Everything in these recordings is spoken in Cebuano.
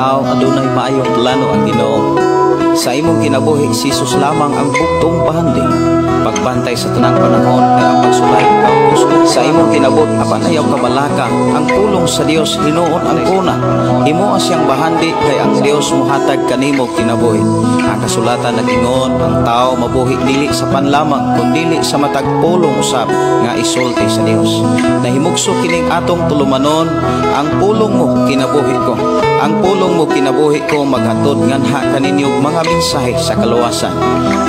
tao, adunay maayong plano ang Ginoo. Sa imong kinabuhi, si Jesus lamang ang buktong bahandi. Pagbantay sa tanang panahon kay ang pagsulay ikaw gusto. Sa imong kinabuhi, apan ayaw kabalaka, ang pulong sa Dios hinuon ang una. Himoa siyang bahandi kay ang Dios muhatag kanimo kinabuhi. Ang kasulatan nag-ingon, ang tao mabuhi dili sa pan lamang kundili sa matag pulong usab nga isulti sa Dios. Nahimugso kining atong tulumanon, ang pulong mo kinabuhi ko. Ang pulong mo kinabuhi ko maghatod nganha kaninyo mga mensahe sa kaluwasan,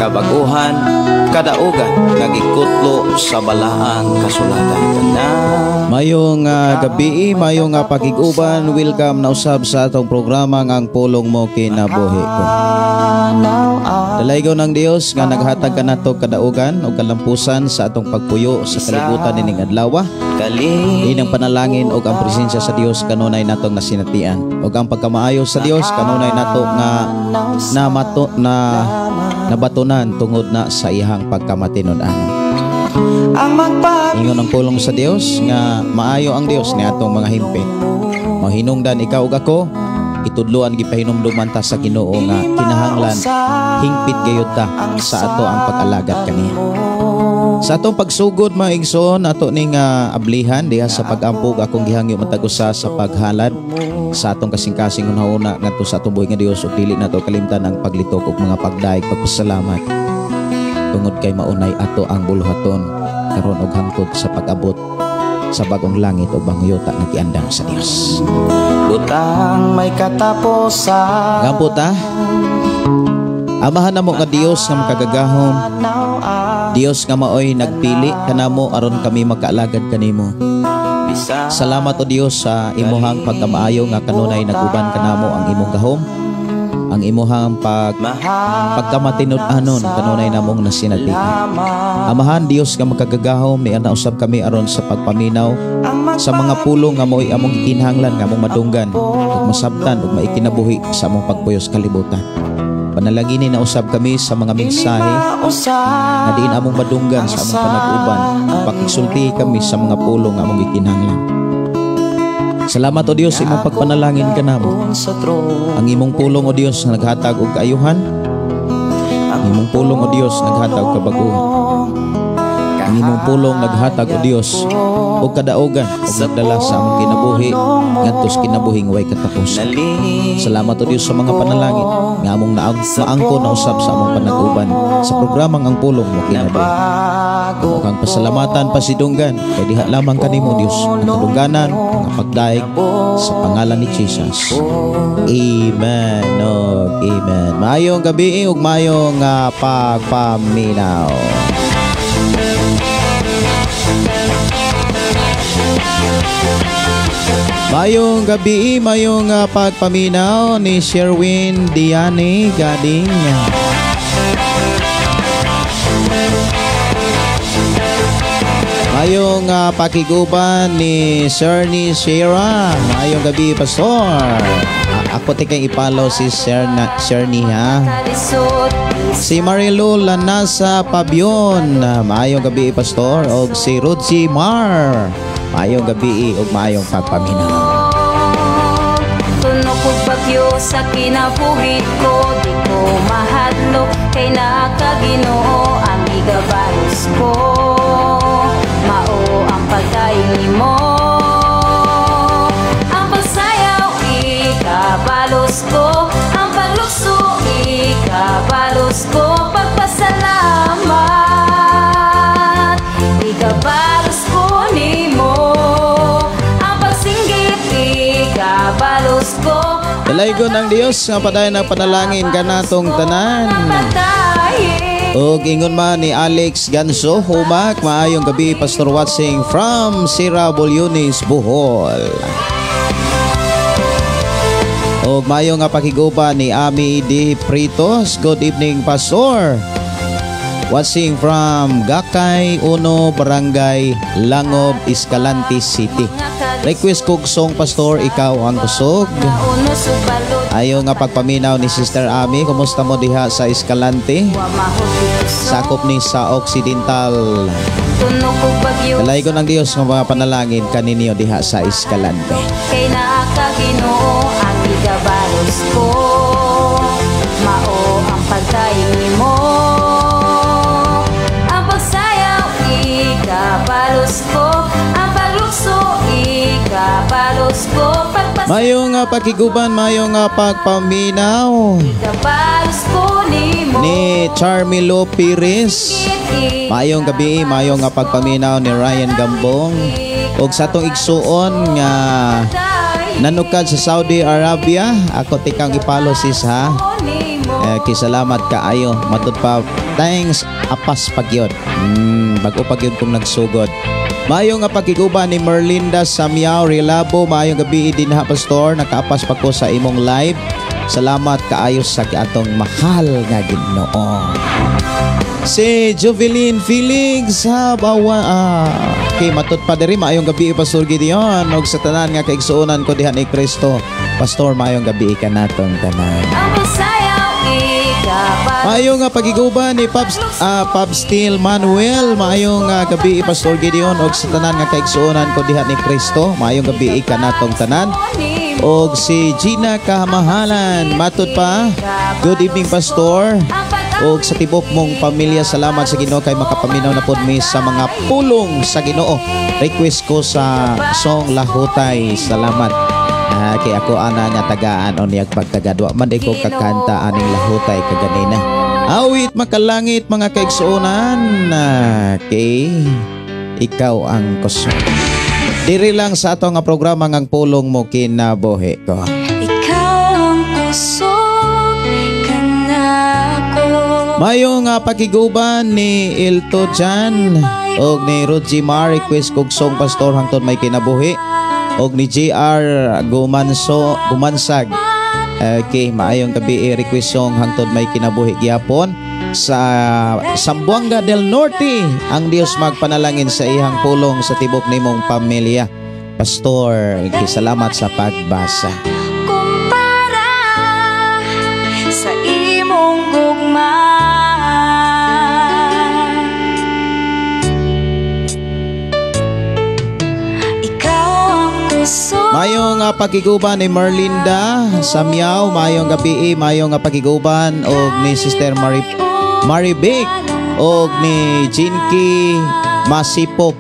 kabaguhan, kadaugan nga gikutlo sa balaang kasulatan. Kana Mayong gabi, mayong pakig-uban, welcome na usab sa atong programa nga Ang Pulong Mo Kinabuhi Ko. Dalaygon ng Dios nga naghatag kanato kadaugan o kalampusan sa atong pagpuyo sa kalibutan nining adlaw. Diin ang panalangin og ang presensya sa Dios kanunay natong nasinatian. Og ang pagkamaayo sa Dios kanunay nato nga namato na nabatunan tungod na sa iyang pagkamatinud-anon. Ingon ang pulong sa Dios nga maayo ang Dios ni atong mga himpit. Mahinungdan ikaw ug ako, itudloan gipahinumduman ta sa Ginoo nga kinahanglan hingpit gayud ta sa ato ang pag-alagad kaniya. Sa atong pagsugod, mga igsoon, ato ning ablihan diha sa pag-ampog. Akong gihangyo matag usa sa paghalad sa atong kasing-kasing hunahuna ngadto sa atong buhi nga Dios ug dili nato kalimtan ang paglitok ug mga pagdaig pagpasalamat tungod kay maunay ato ang buluhaton karon og hangtod sa pag-abot sa bagong langit o bagong yuta nga giandam sa Dios. Butang may katapusan. Gampo ta. Amahan namo nga Dios nga makagagahom, Dios nga maoy nagpili kanamo aron kami makaalagad kanimo. Salamat, o Dios, sa imuhang pagkamaayo nga kanunay naguban kanamo. Ang imong gahom, ang imuhang pagkamatinud-anon kanunay namong nasinatian. Amahan Dios nga makagagahom, ni usab kami aron sa pagpaminaw sa mga pulong nga mo'y among gikinahanglan nga among madunggan ug masabtan ug maikinabuhi sa among pagpuyo sa kalibutan. Panalangini na usab kami sa mga mensahe nga diin among madunggan sa among panag-uban. Pakisulti kami sa mga pulong nga among gikinahanglan. Salamat, O Dios, sa imong pagpanalangin kanamo. Ang imong pulong, O Dios, nga naghatag og kaayuhan. Ang imong pulong, O Dios, naghatag og kabaguhan. Ang imong pulong naghatag, O Dios, og kadaugan ug nagdala sa among kinabuhi ngadto sa kinabuhing way katapusan. Salamat, O Dios, sa mga panalangin nga among naangko na usab sa among panag-uban sa programang Ang Pulong Mo Kinabuhi. Ug ang pasalamatan pasidunggan kay diha lamang kanimo, Dios, ang kadungganan, ang pagdaig, sa pangalan ni Jesus. Amen. Og amen. Maayong gabi ug maayong pagpaminaw. Mayong gabi, mayong pagpaminaw ni Sherwin Diane Gading. Mayong pakiguban ni Cerny Sierra. Mayong gabi, Pastor. Ako tikang ipalaw si Cerny, ha. Si Marilu Lanasa Pabion. Maayong gabi, Pastor. Og si Rudsy Mar. Maayong gabi ug maayong pagpaminaw. Tunok og bagyo sa kinabuhi ko, di ko mahadlok kay naa ka, Ginoo, ang igabalos ko. Mao ang pagdayon nimo. Ang pagsayaw ikabalos ko, ang paglukso ikabalos ko, pagpasalamat ikabalos ko nimo. Ang pagsinggit ikabalos ko. Dalaygon ang Dios nga padayon ang panalangin kanatong tanan. Og ingon man ni Alex Ganso Humak, maayong gabi, Pastor, watching from Sira Bolyones, Bohol. Og maayo nga pakiguban ni Ami D. Pritos, good evening, Pastor. Watching from Gakay Uno, Barangay Langob, Escalante City. Request kog song, Pastor, Ikaw ang Kusog. Ayo nga pagpaminaw ni Sister Ami, kumusta mo diha sa Escalante? Sakop ni sa Occidental. Dalaygon ang Dios nga mga panalangin kaninyo diha sa Escalante. Kay naa ka, Ginoo, ang Igabalos ko, mao ang pagdaig nimo. Ang pagsayaw, ikabalos ko. Ang paglukso, ikabalos ko. Pagpas Mayong pakiguban, mayong pagpaminaw Ikabalos ko nimo. Ni Charmilo Pires. Maayong gabi, maayong pagpaminaw ni Ryan Gambong. Og sa atong igsuon nga nanukad sa Saudi Arabia, ako tikang ipalo, sis, ha. Eh, kisalamat kaayo. Matud pa, thanks, apas pagyod. Bago pagyod kong nagsugod. Maayong nga pakiguban ni Merlinda Samyao Rilabo. Maayong gabi dinha, pastor. Nakaapas pa ko sa imong live. Salamat kaayo sa atong mahal nga Ginoo. Si Jovelyn Felix habawa, okay, matud pa diri, maayong gabi, Pastor Gideon, ug sa tanan nga kaigsuonan ko diha ni Kristo. Pastor, maayong gabi kanatong tanan. Ang pagsayaw, ikabalos. Maayong nga pagiguban ni Pab Steel Manuel. Maayong gabi, Pastor Gideon, ug sa tanan nga kaigsuonan ko diha ni Kristo. Maayong gabi kanatong tanan. Og si Gina Kamahalan, matud pa, good evening, Pastor. Og sa tibok mong pamilya, salamat sa Ginoo kay makapaminaw na pod mi sa mga pulong sa Ginoo. Request ko sa song "Lahutay". Salamat. Kay ako ana nga tagaan o niyag pagtagadwa. Man di ko kakanta aning "Lahutay" kaganina. Awit makalangit, mga kaigsuonan. Okay. Ikaw ang kusog. Diri lang sa ato nga programa ngang Pulong Mo Kinabuhi Ko. Ikaw ang kusog kanako. Mayo nga pakiguban ni Ilto Jan og ni Ruji Mar, request kog song, pastor, "Hangtod May Kinabuhi", og ni JR Gumanso Gumansag. Okay, maayong gabi, request song "Hangtod May Kinabuhi" gyapon sa Zamboanga del Norte. Ang Dios magpanalangin sa iyang pulong sa tibok nimong pamilya. Pastor, salamat sa pagbasa. Kumpara sa imong gugma. Ikaw ang kusog. Maayong pakiguban ni Merlinda Samyaw, maayong gabi, maayong pakiguban og ni Sister Mary Maribik og ni Jinky Masipok.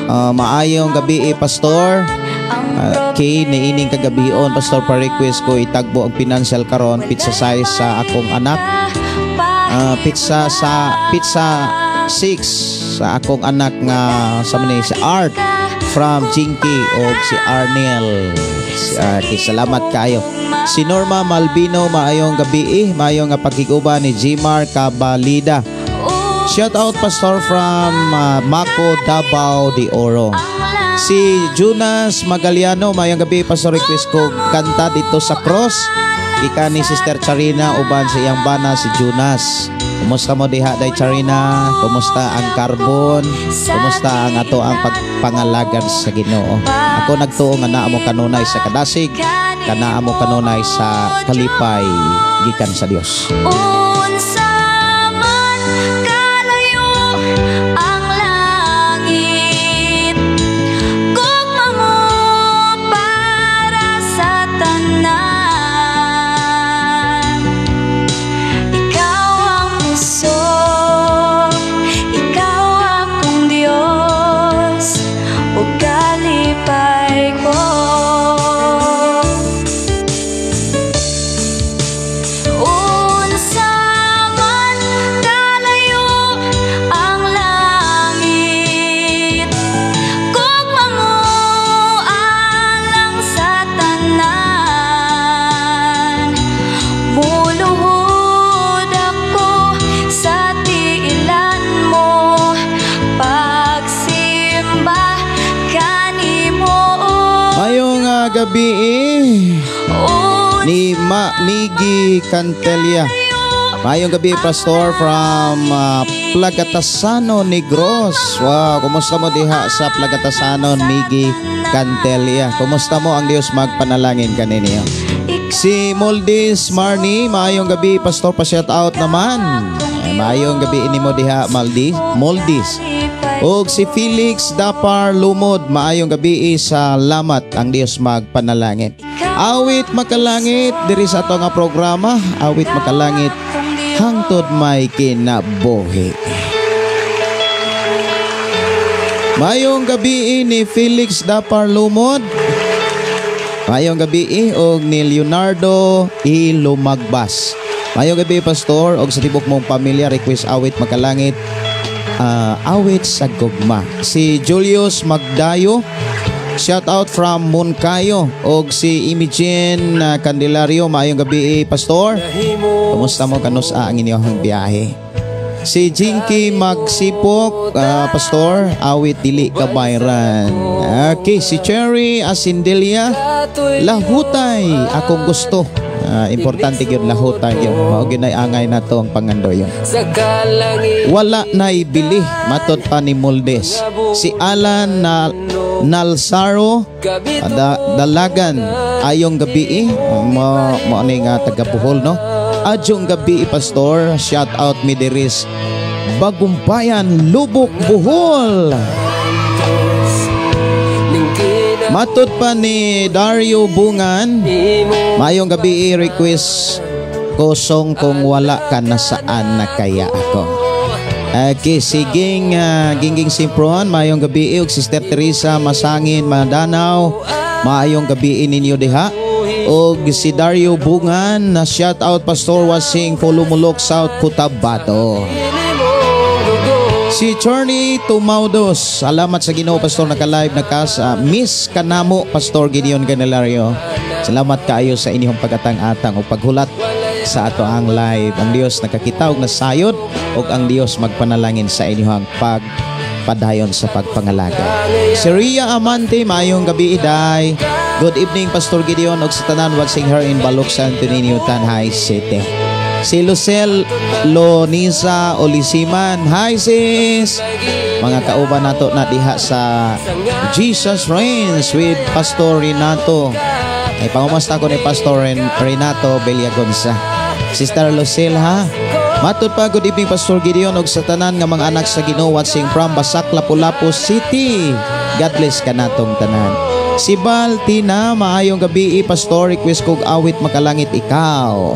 Maayong gabi, pastor. Kay niining kagabion, pastor, pa-request ko itagbo ang financial karon, pizza size sa akong anak. Pizza 6 sa akong anak nga sa man si Art from Jinky og si Arnel. Salamat kayo. Si Norma Malvino, maayong gabi, maayong nga pakiguban ni Jimar Cabalida. Shout out, pastor, from Mako, Davao de Oro. Si Jonas Magaliano, maayong gabi, pastor, request ko kanta "Dito sa Cross". Ika ni Sister Charina uban sa iyang bana si Jonas. Kumusta mo diha, Day Charina? Kumusta ang carbon? Kumusta ang ato ang pagpangalagad sa Ginoo? Ako nagtuo nga naa mo kanunay sa kadasig, kanaa mo kanunay sa kalipay gikan sa Dios. Unsa man kalayo ang langit, gugma mo para sa tanan. Ikaw ang kusog, ikaw akong Diyos, ug kalipay ko. Unsa man kalayo ang langit, gugma mo alang sa tanan. Muluhod ako sa tiilan mo, pagsimba kanimo. Maayong gabi ni Ma Migi Cantelia. Maayong gabi, pastor, from Plagatasano, Negros. Wow, kumusta mo diha sa Plagatasano, Migi Cantelia? Kumusta mo? Ang Dios magpanalangin kaninyo. Si Moldis Marnie, maayong gabi, pastor, pa shout out naman. Eh, maayong gabi ini mo diha, Maldi, Moldis. Og si Felix Dapar Lumod, maayong gabi, salamat, ang Dios magpanalangin. Awit makalangit diri sa ato nga programa, awit makalangit hangtod may kinabuhi. Maayong gabi ni Felix Dapar Lumod. Maayong gabi og ni Leonardo E. Lumagbas. Maayong gabi, Pastor, og sa tibok mong pamilya, request awit makalangit, awit sa gugma. Si Julius Magdayo, shout out from Moncayo, og si Imogen Candelario, maayong gabi, Pastor. Kumusta mo kanus-a ang inyong biyahe? Si Jinky Magsipok, Pastor, awit dili kabayran. Okay, si Cherry Asindelia, lahutay akong gusto. Importante gyud lahutay gyud. Mao gyud nay angay nato ang pangandoyo. Wala na ibili, matod pa ni Moldes. Si Alan na Nalsaro Dalagan, ayong gabi, mo mo ani nga taga Bohol, no? Adyong gabi, Pastor, shout out mi diris Bagumbayan, Lubok, Bohol. Matod pa ni Dario Bungan, maayong gabi, request kosong kung wala ka, nasaan na kaya ako. Okay, siging Gingging Simpron, maayong gabi, ug Sister Teresa Masangin Madanao, maayong gabi ninyo diha. Og si Dario Bungan na shout out, Pastor Wasing Pulumulok, South Cotabato. Si Charlie Tumaudos, salamat sa Ginoo, Pastor, naka-live na ka sa Miss Kanamo, Pastor Gideon Canelario. Salamat kaayo sa inyong pagatang-atang o paghulat sa ato ang live. Ang Dios nakakita og nasayod ug ang Dios magpanalangin sa inyong pagpadayon sa pagpangalaga. Si Ria Amante, maayong gabi, iday. Good evening, Pastor Gideon ug sa tanan watching her in Balok, San Antonio, Tanjay City. Si Lucel Lonisa Olisiman, hi sis! Mga kauban nato na diha sa Jesus Reigns with Pastor Renato. Ay, pangumusta ko ni Pastor Renato Bellagonsa. Sister Lucel, ha? Matod pa, good evening, Pastor Gideon ug sa tanan nga mga anak sa Ginoo watching from Basak, Lapu-Lapu City. God bless kanatong tanan. Si Bal Tina, maayong gabi, Pastor, request kog awit makalangit ikaw.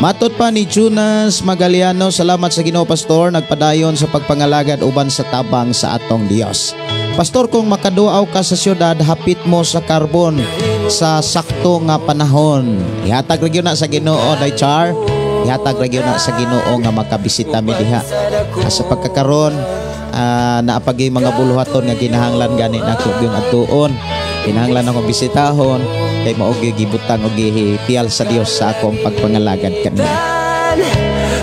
Matod pa ni Jonas Magaliano, salamat sa Ginoo, Pastor, nagpadayon sa pagpangalagad uban sa tabang sa atong Dios. Pastor, kung makaduaw ka sa syudad, hapit mo sa Carbon sa sakto nga panahon. Ihatag ra gyud na sa Ginoo, day Char. Ihatag ra gyud na sa Ginoo nga makabisita mi diha. Sa pagkakaron, naapagi mga buluhaton nga ginahanglan gani nako yung adtuon. Kinahanglan ako bisitahon kay mao gyud gibutang og gihipiyal sa Dios sa akong pagpangalagad kaniya.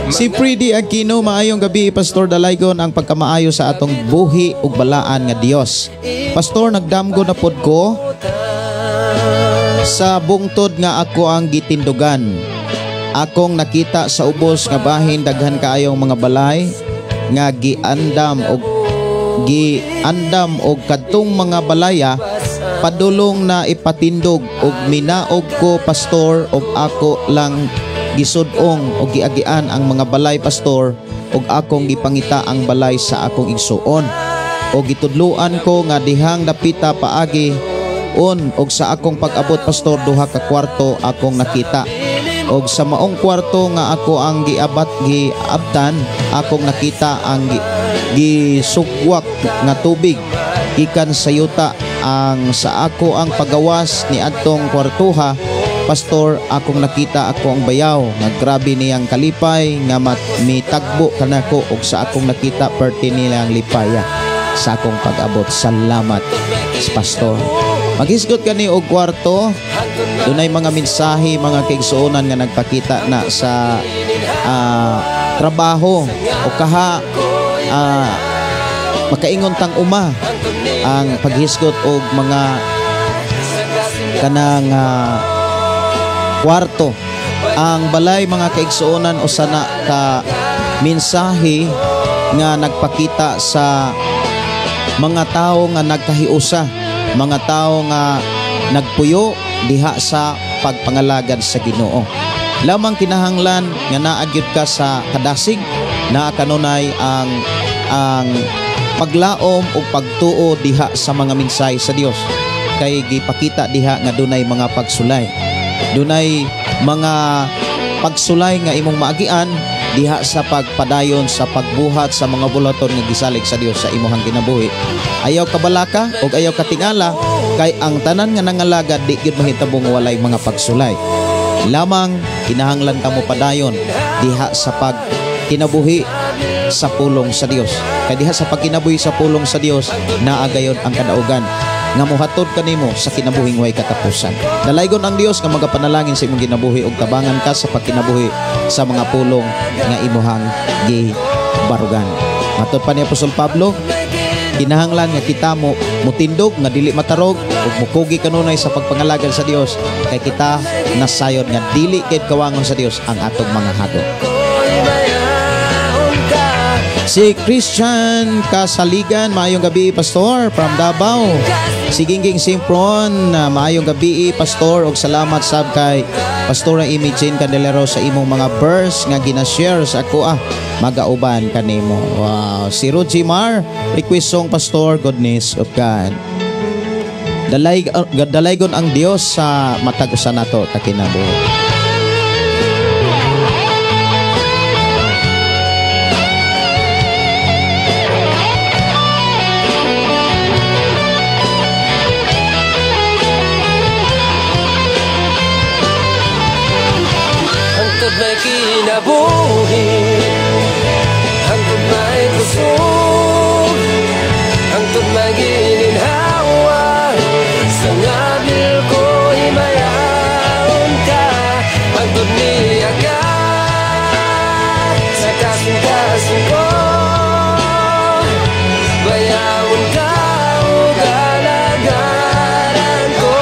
Si Pridi Aquino, maayong gabi, Pastor Dalaygon, ang pagkamaayo sa atong buhi ug balaan nga Dios. Pastor, nagdamgo na pod ko sa bungtod nga ako ang gitindugan. Akong nakita sa ubos nga bahin daghan kaayong mga balay nga giandam og kadtong mga balaya padulong na ipatindog og minaog ko, Pastor, og ako lang gisud-ong og giagian ang mga balay, Pastor, og akong gipangita ang balay sa akong igsuon og gitudluan ko nga dihang dapita paagi on, og sa akong pag-abot, Pastor, duha ka kwarto akong nakita, og sa maong kwarto nga ako ang giabtan, akong nakita ang gisugwak nga tubig gikan sa yuta. Ang sa ako ang pagawas ni adtong kwartuha, Pastor, akong nakita ako ang bayaw nga grabe niyang kalipay nga mitagbo kanako, og sa akong nakita perti nilang lipaya sa akong pag-abot. Salamat, Pastor. Maghisgot kani og kwarto, dunay mga mensahe, mga kaigsuonan, nga nagpakita na sa trabaho o kaha makaingon tang uma ang paghisgot og mga kanang kwarto. Ang balay, mga kaigsuonan, usa na ka mensahe nga nagpakita sa mga tawo nga nagkahiusa, mga tawo nga nagpuyo diha sa pagpangalagad sa Ginoo. Lamang kinahanglan nga naa gyud ka sa kadasig, naa kanunay ang paglaom ug pagtuo diha sa mga mensahe sa Dios. Kay gipakita diha nga dunay mga pagsulay. Dunay mga pagsulay nga imong maagian diha sa pagpadayon sa pagbuhat sa mga bulaton nga gisalig sa Dios sa imong kinabuhi. Ayaw kabalaka ug ayaw katingala kay ang tanan nga nangalagad di gyud mahitabong walay mga pagsulay. Lamang kinahanglan kamo padayon diha sa pagkinabuhi sa pulong sa Dios. Kay diha sa pagkinabuhi sa pulong sa Dios naa gayon ang kadaugan nga mohatod kanimo sa kinabuhing way katapusan. Dalaygon ang Dios nga magapanalangin sa imong kinabuhi ug tabangan ka sa pagkinabuhi sa mga pulong nga imuhang gibarugan. Matod pa ni Apostol Pablo, kinahanglan nga kita mo mutindog nga dili matarog ug mukugi kanunay sa pagpangalagad sa Dios kay kita nasayod nga dili kay kawangon sa Dios ang atong mga hago. Si Christian Kasaligan, maayong gabi Pastor from Davao. Si Gingging Simpron, maayong gabi Pastor ug salamat sab kay Pastora Amy Jane Candelero sa imong mga verse nga gina-share sa ako magauban kanimo. Wow, si Ruji Mar, request song Pastor, Goodness of God. Dalaygon ang Dios sa matag usa nato ka kinabuhi. Kinabuhi, hangtod may kusog, hangtod may gininhawa, sa ngabil ko himayaon ka, hangtod niya ka, sa kasing-kasing ko, bayawon ka o galagaran ko,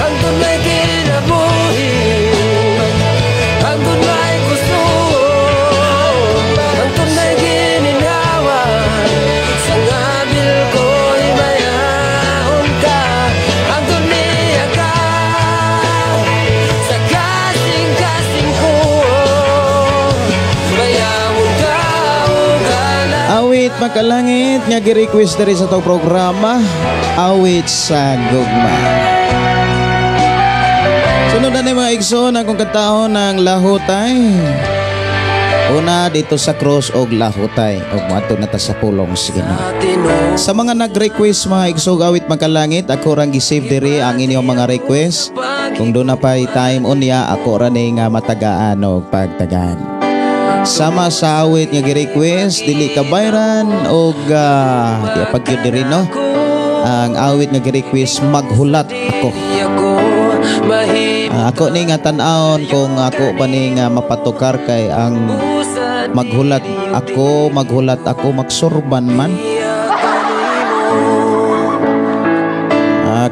hangtod may kinabuhi, hangtod may kusog, hangtod may gininhawa, sa ngabil ko himayaon ka, hangtod niya ka, sa kasing-kasing ko, bayawon ka o galagaran. Awit makalangit nga gi-request diri sa atong programa, Awit sa Gugma. Sunod na ni mga igsoon akong katahon ng Lahutay. Una dito sa cross og Lahutay og moadto na ta sa pulong sa Ginoo. Sa mga nag-request mga igsoon awit makalangit, ako rang gi-save diri ang inyong mga request. Kung doon na pa'y time unya, ako ra ni nga matagaan og pagtagaan. Sama sa awit nga gi-request, dili kabayran og di pag gyud diri no. Ang awit nga gi-request, Maghulat Ako. Ako ni nga tan-awon kung ako pa ni nga mapatukar kay ang maghulat ako, maghulat ako, magsurban man.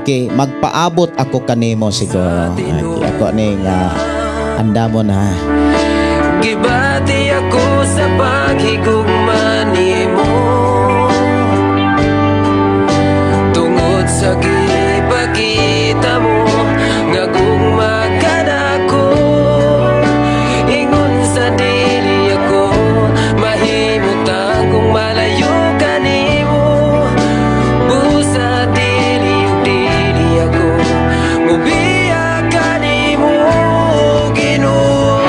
Okay, magpaabot ako kanimo siguro. Okay, ako ni nga andamo na. Gibati ako sa paghigugma nimo, tungod sa gipakita mo nga gugma ka nako. Ingon sa dili ako mahimutang kung malayo ka nimo, busa dili ug dili ako mubiya ka nimo, Ginoo.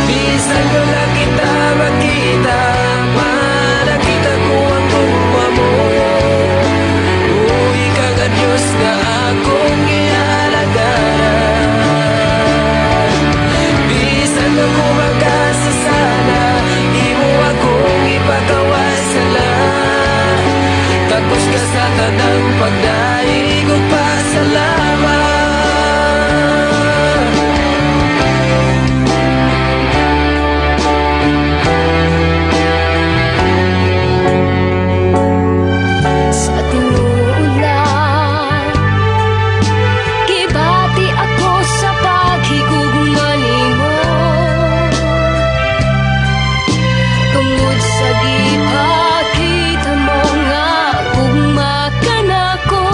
Bisan wala kita makita, manakita ko ang gugma mo. Uy ka nga Diyos nga akong gialagaran. Bisan ako makasasala, imo akong ipakawasala. Takos ka sa tanang pagdaig ug pasalamat. Sa tinuod lang, gibati ako sa paghigugma nimo, tungod sa gipakita mo nga gugma ka nako.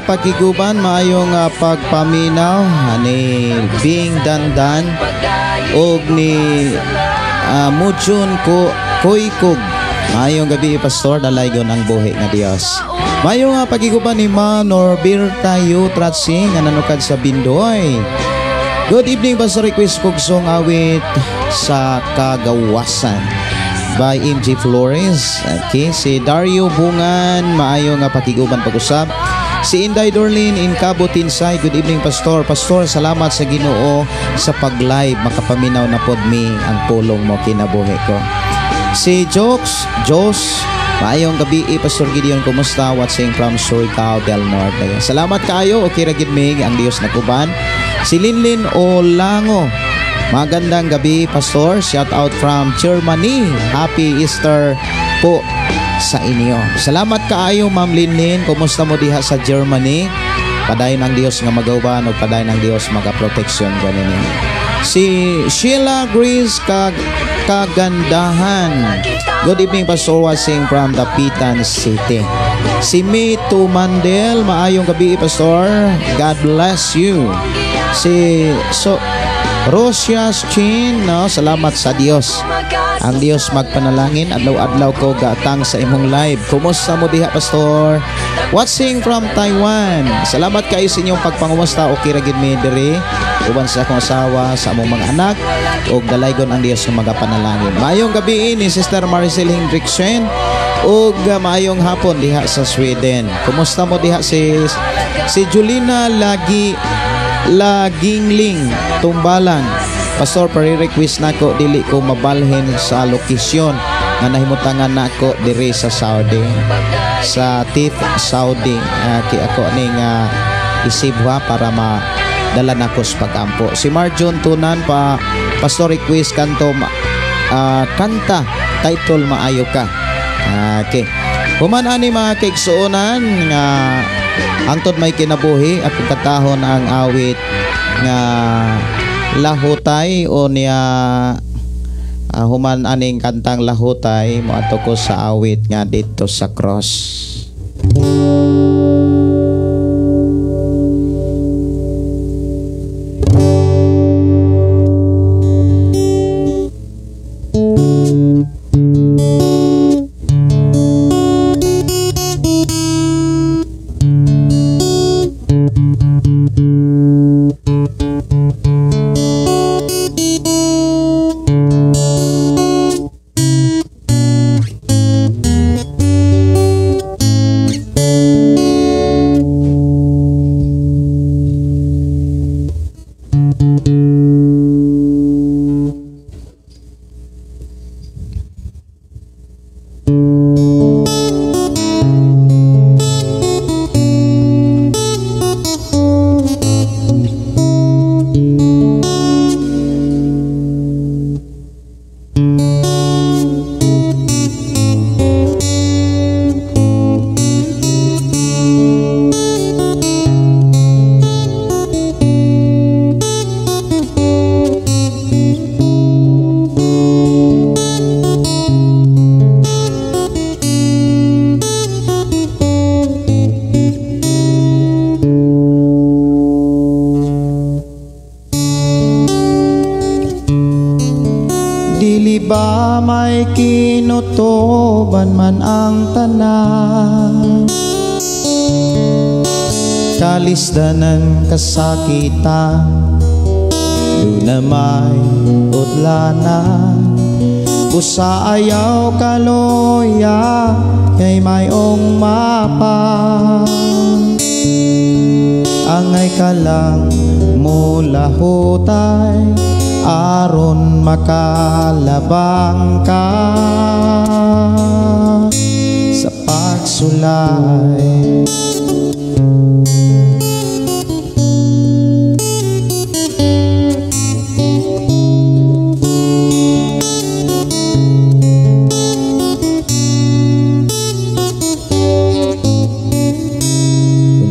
pagkiguban, maayong pagpaminaw ni Bing Dandan og ni Mujun ko Koykog. Maayong gabi, Pastor, dalaygon ang buhi nga Dios. Maayong pagkiguban ni Ma Norberta Yutratsing nga nanukad sa Bindoy. Good evening, Pastor, request kog song awit sa Kagawasan by MG Flores. Okay, si Dario Bungan, maayo nga pakiguban pag-usap. Si Inday Dorlin in Cabo Tinsay, good evening, Pastor. Pastor, salamat sa Ginoo sa pag-live, makapaminaw na pod mi ang pulong mo kinabuhi ko. Si Jokes, Jos, maayong gabi, Pastor Gideon, kumusta? Watching from Surigao del Norte. Salamat kaayo, okay ra gid mig, ang Dios nakuban. Si Linlin Olango, magandang gabi, Pastor. Shout out from Germany. Happy Easter po sa inyo. Salamat kaayo, Ma'am Linlin. Kumusta mo diha sa Germany? Padayon ang Dios nga magauban o padayon ang Dios magaproteksyon ganinyo. Si Sheila Grace Kagandahan. Good evening, Pastor, watching from Dapitan City. Si May Tumandel, maayong gabi, Pastor. God bless you. Si Rosias Chin, no, salamat sa Dios. Ang Dios magpanalangin, adlaw-adlaw ko gatang sa imong live. Kumusta mo diha, Pastor? Watching from Taiwan. Salamat kayo sa inyong pagpangumusta. Okay ra gid mi diri uban sa akong asawa, sa among mga anak, ug dalaygon ang Dios nga magapanalangin. Maayong gabi ni Sister Maricel Hendrickson ug maayong hapon diha sa Sweden. Kumusta mo diha si Julina Lagi Lagingling Tumbalan? Pastor, pare-request nako, dili ko mabalhin sa lokasyon nga nahimutangan nako diri sa Saudi, sa Tif Saudi. Ki ako ning isibwa para madala nako sa pagampo. Si Marjon Tunan pa, Pastor, request kanto kanta title Maayo Ka. Okay. Human ani mga kaigsuonan nga hangtod may kinabuhi at katahon ang awit nga Lahutay o niya, human aning kantang Lahutay moadto ko sa awit nga Dito sa Cross. Dili ba may kinutuban man ang tanan, kalisdanan kasakitan, duna may udlanan. Usa ayaw kaloya kay mayong mapa, angay ka lang mulahutay aron makalabang ka sa pagsulay.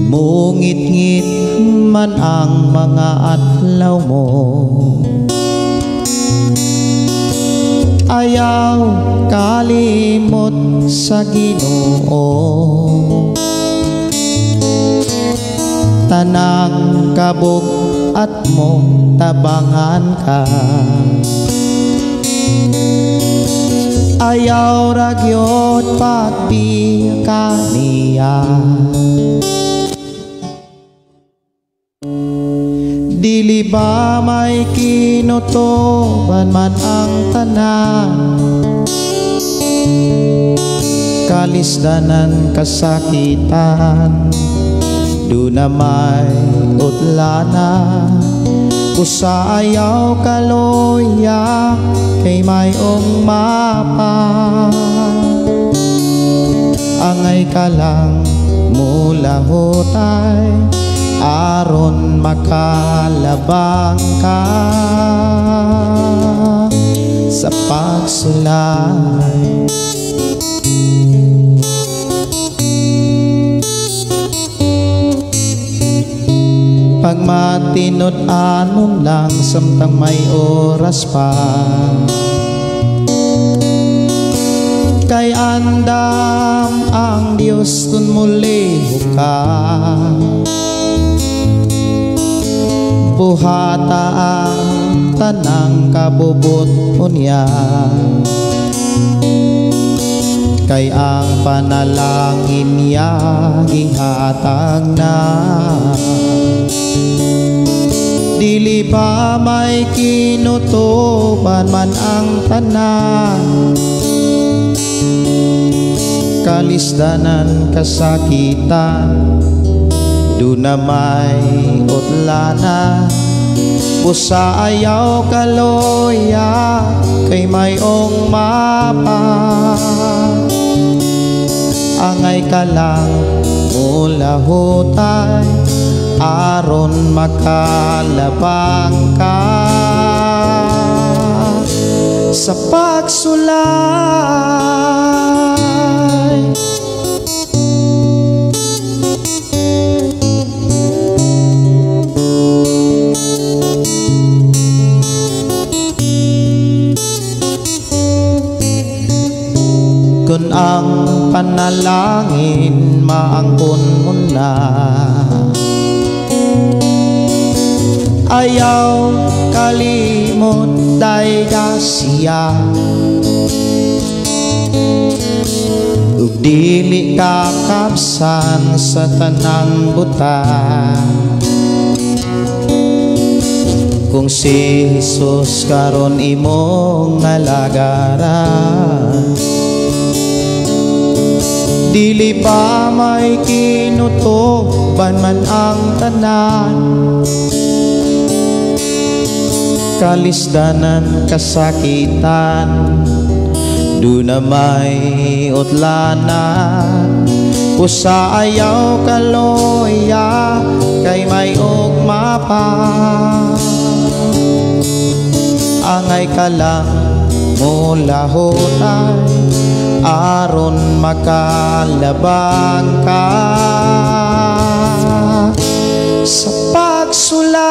Mungit-ngit man ang mga adlaw mo, ayaw kalimot sa Ginoo. Tanang kabug-at mo tabangan ka. Ayaw ra gyud pagbiya kaniya. Dili ba may kinutuban man ang tanan, kalisdanan kasakitan, duna may utlana. Busa ayaw kaluya kay mayong mapa. Angay ka lang mulahutay aron makalabang ka sa pagsulay. Pagmatinud-anon lang samtang may oras pa, kay andam ang Dios kun mulihok ka. Buhata ang tanang kabubot unya, kay ang panalangin niya gihatag na. Dili ba may kinutuban man ang tanan, kalisdanan kasakitan, duna may utlana. Busa ayaw kaluya kay mayong mapa. Angay ka lang mulahutay aron makalabang ka sa pagsulay. Kun ang panalangin maangkon mo na, ayaw kalimot dayga siya. Ug dili ka kabsan sa tanang buta, kung si Jesus karon imong alagaran. Dili ba may kinutuban man ang tanan, kalisdanan kasakitan, duna may utlana. Busa ayaw kaluya kay may ugma pa. Angay ka lang mulahutay aron makalabang ka sa pagsulay.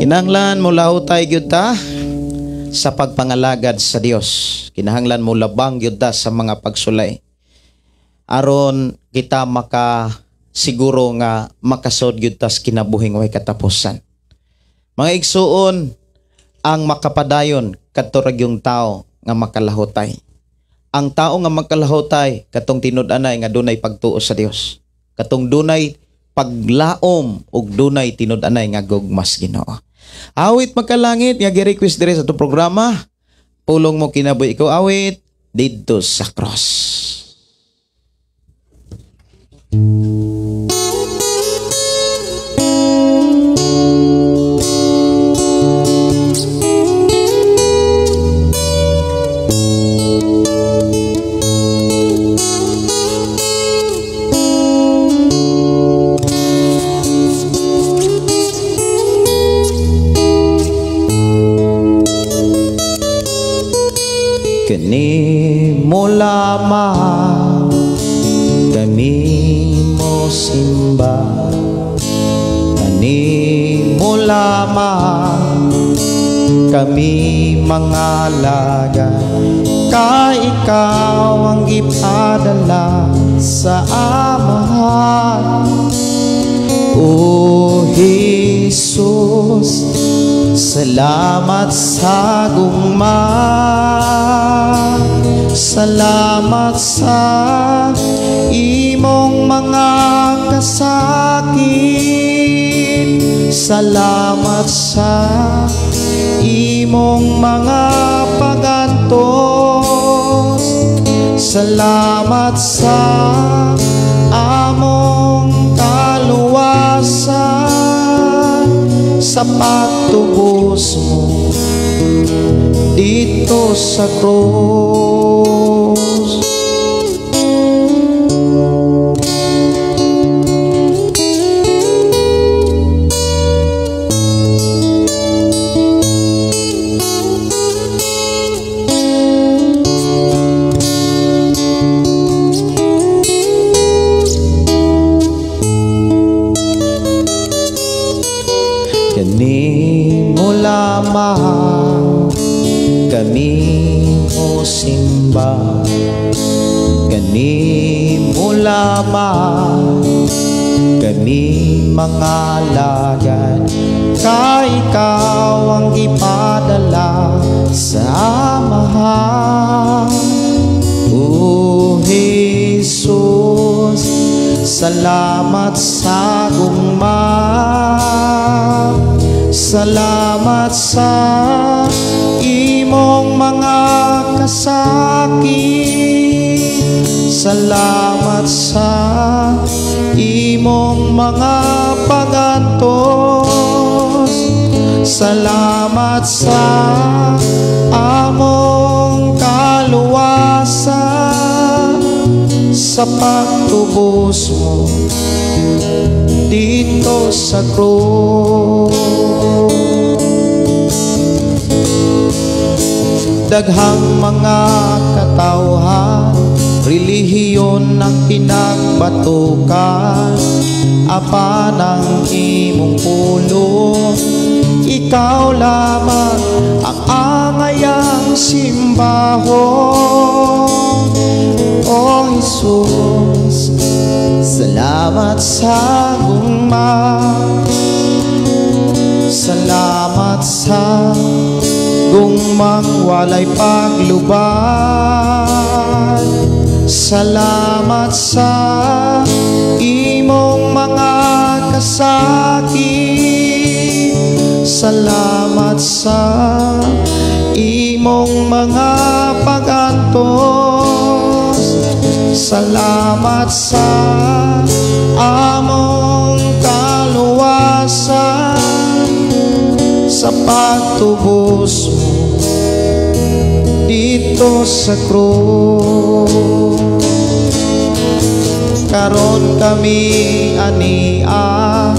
Kinahanglan mo lahutay gyud ta sa pagpangalagad sa Dios. Kinahanglan mo labang gyud ta sa mga pagsulay aron kita maka siguro nga makasod gyud tas kinabuhing way katapusan. Mga igsuon, ang makapadayon kadto ra gyung tao nga makalahutay. Ang tao nga makalahutay katong tinud-anay nga dunay pagtuo sa Dios. Katong dunay paglaom ug dunay tinud-anay nga gugmas Ginoo. Awit magkalangit nga gi-request diri sa atong programa. Pulong mo kinabuhi ko awit didto sa cross. Kani mo lamang kami mo simba, kani mo lamang Kami mga alagad, kay ikaw ang gipadala sa Amahan. O Jesus, salamat sa gugma. Salamat sa imong mga kasakit. Salamat sa imong mga pagantos. Salamat sa among kaluwasan, sa pagtubos mo dito sa krus. Kanimo lamang kami mosimba, kanimo lamang kami mga alagad, kay ikaw ang gipadala sa Amahan. O Jesus, salamat sa gugma. Salamat sa imong mga kasakit. Salamat sa imong mga pagantos. Salamat sa among kaluwasan, sa pagtubos mo dito sa krus. Daghang mga katawhan, relihiyon ang pinagbatukan, apan ang imong pulong, ikaw lamang ang angayang simbahon. O Jesus, salamat sa gugma. Salamat sa gugmang walay paglubad. Salamat sa imong mga kasakit. Salamat sa imong mga pagantos. Salamat sa among kaluwasan, sa pagtubos mo dito sa krus. Karon kami ania,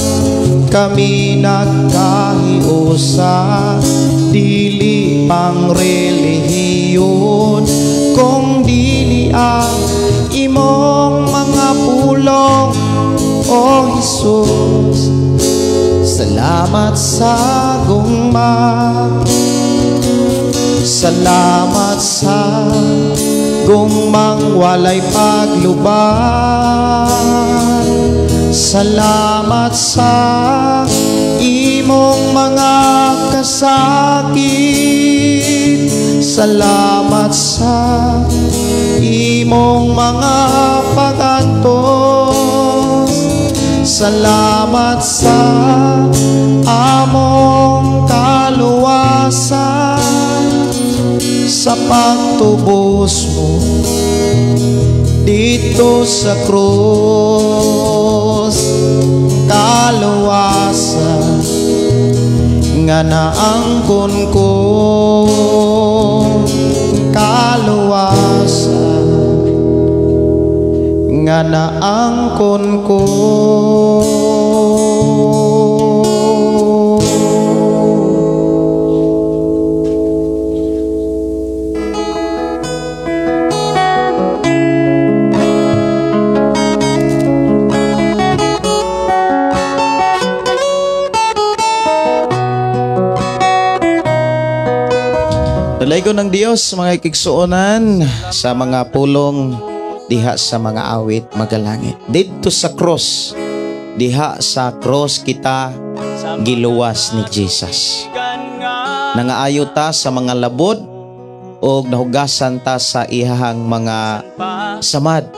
kami nagkahiusa, dili pang relihiyon, kung dili ang imong mga pulong. O Jesus, salamat sa gugma. Salamat sa gugmang walay paglubad. Salamat sa imong mga kasakit. Salamat sa imong mga pagantos. Salamat sa among kaluwasan, sa pagtubos mo dito sa krus. Kaluwasan nga naangkon ko, kaluwasan nga naangkon ko. Dalaygon ng Dios, mga ikigsuonan, sa mga pulong diha sa mga awit magalangit. Didto sa cross, diha sa cross kita giluwas ni Jesus. Nangaayo ta sa mga labod og nahugasan ta sa iyahang mga samad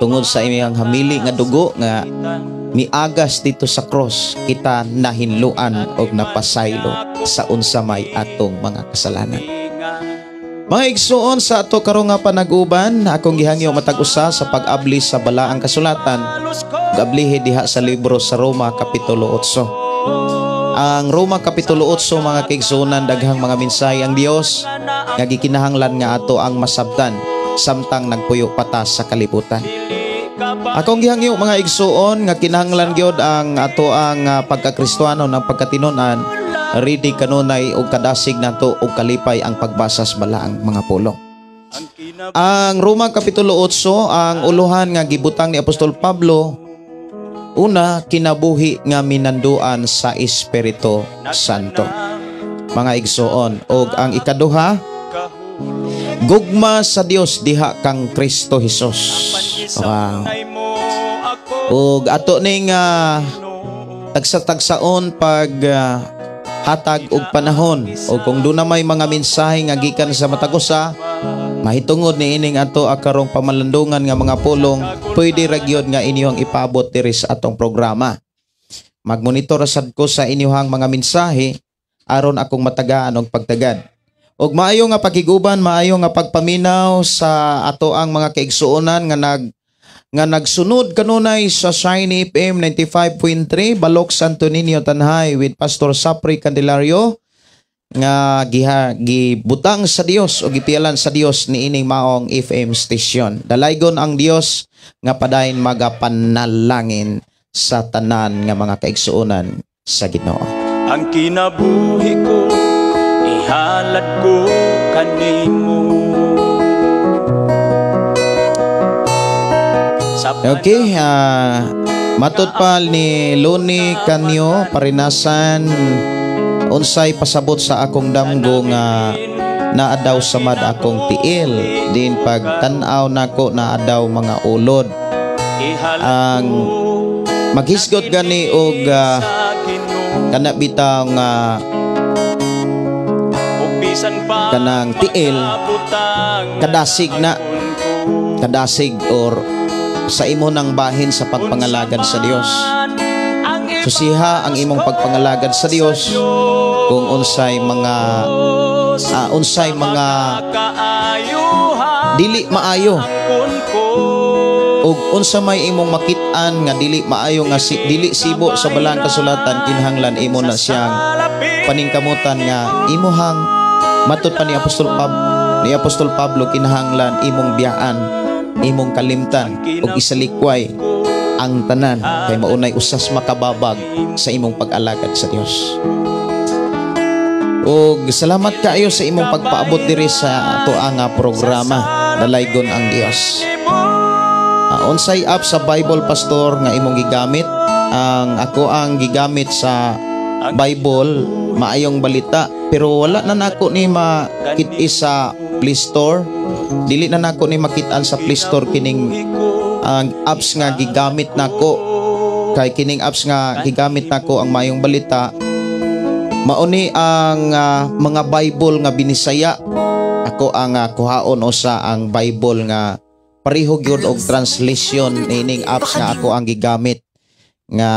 tungod sa iyang hamili nga dugo nga miagas dito sa cross, kita nahinluan og napasaylo sa unsa may atong mga kasalanan. Mga igsuon, sa ato karon nga panag-uban, akong gihangyo matag usa sa pag-abli sa balaang kasulatan, gablihi diha sa libro sa Roma kapitulo 8. Ang Roma kapitulo 8, mga kaigsuonan, daghang mga mensahe ang Dios nga gikinahanglan nga ato ang masabtan samtang nagpuyo pa ta sa kalibutan. Akong gihangyo, mga igsuon, nga kinahanglan gyud ang ato ang pagkakristuano ng pagkatinunan ready kanunay og kadasig nato og kalipay ang pagbasa sa balaang mga pulong. Ang Roma kapitulo 8, ang uluhan nga gibutang ni Apostol Pablo, una, kinabuhi nga minanduan sa Espiritu Santo. Mga igsuon, og ang ikaduha, gugma sa Dios diha kang Kristo Jesus. Wow. Og ato ning tagsa-tagsaon pag hatag og panahon, o kung duna may mga mensahe nga gikan sa matag usa mahitungod ni ining ato akarong pamalandungan nga mga pulong, pwede ra gyud nga inyong ipaabot diri sa atong programa. Magmonitor sad ko sa inyong mga mensahe aron akong matagaan og pagtagad. Og maayo nga pakiguban, maayo nga pagpaminaw sa ato ang mga kaigsuonan nga nagsunod kanunay sa Shiny FM 95.3 Balok Santo Niño Tanjay with Pastor Sapri Candelario nga giha gibutang sa Dios o gipialan sa Dios niining maong FM station. Dalaygon ang Dios nga padayon magapanalangin sa tanan nga mga kaigsuonan sa Ginoo. Ang kinabuhi ko ihalad ko kanimo. Okay, matod pa ni Loni Canyo Parinasan, unsay pasabot sa akong damgo nga naa daw samad akong tiil, din pagtan-aw nako naa daw mga ulod. Ang maghisgot gani og kana bitang kanang tiil kadasig na kadasig or sa imo nang bahin sa pagpangalagad sa Dios. Susiha ang imong pagpangalagad sa Dios kung unsay mga dili maayo ug unsa may imong makit-an nga dili maayo nga dili sibo sa balang kasulatan, kinahanglan imo na siyang paningkamutan nga imuhang matud pa ni Apostol Pablo, kinahanglan imong biyaan, imong kalimtan ug isalikway ang tanan kay maunay usas makababag sa imong pag-alagad sa Dios. Ug salamat kaayo sa imong pagpaabot diri sa ato ang programa Dalaygon ang Dios. Unsay app sa Bible, Pastor, nga imong gigamit? Ang ako ang gigamit sa Bible, Maayong Balita, pero wala na nako ni makit sa Play Store. Dili na nako ni makit-an sa Play Store kining ang apps nga gigamit nako. Kay kining apps nga gigamit nako ang Maayong Balita, mauni ang mga Bible nga binisaya. Ako ang kuhaon usa ang Bible nga pareho gyud og translation nining apps nga ako ang gigamit nga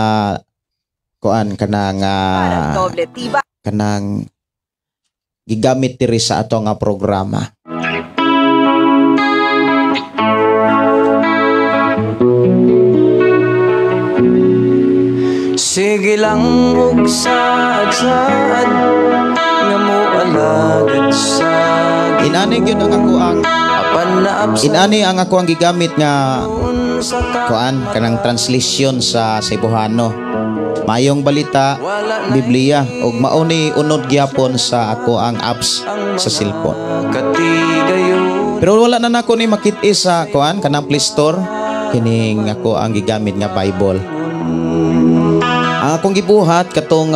kuan kanang kanang gigamit diri sa ato nga programa. Sige lang og saad-saad nga moalagad sa Inani gyud ang ako ang inani ang ako ang gigamit nga kuan kanang translation sa Cebuano. Maayong Balita, Biblia, ug mao ni unod gyapon sa ako ang apps sa cellphone. Pero wala na nako ni makit-i sa kuan kanang Play Store kining ako ang gigamit nga Bible. Ang akong gibuhat katong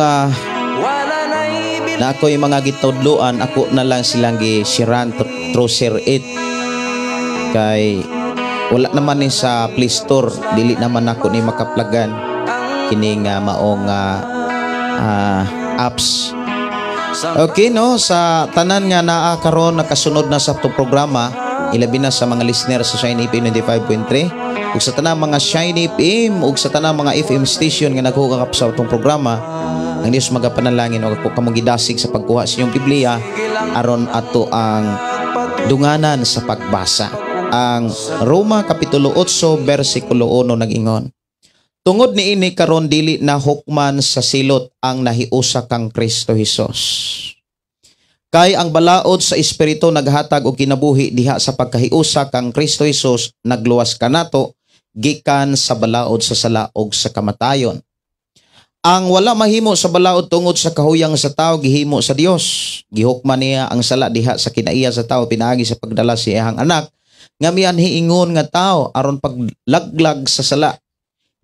Na ako'y mga gitudloan, ako na lang silang gi-share-an through Share It. Kay wala naman ni sa Play Store, dili naman ako ni makaplagan kining maong apps. Okay, no, sa tanan nga naa karon nakasunod na sa ato programa, ilabi na sa mga listener sa Shiny FM 95.3 ug sa tanang mga Shiny FM ug sa tanang mga FM station nga naghukap sa atong programa, ang Dios magapanalangin ug ako kamong gidasig sa pagkuha sa inyong Biblia aron ato ang dunganan sa pagbasa. Ang Roma Kapitulo 8 versikulo 1 nag-ingon: "Tungod niini karon dili na hukman sa silot ang nahiusa kang Kristo Hesus. Kay ang balaod sa Espiritu naghatag og kinabuhi diha sa pagkahiusa kang Kristo Hesus nagluwas kanato gikan sa balaod sa sala ug sa kamatayon. Ang wala mahimo sa balaod tungod sa kahuyang sa tao, gihimo sa Dios. Gihukman niya ang sala diha sa kinaiya sa tao pinaagi sa pagdala sa iyang anak nga mianhi ingon nga tao aron paglaglag sa sala.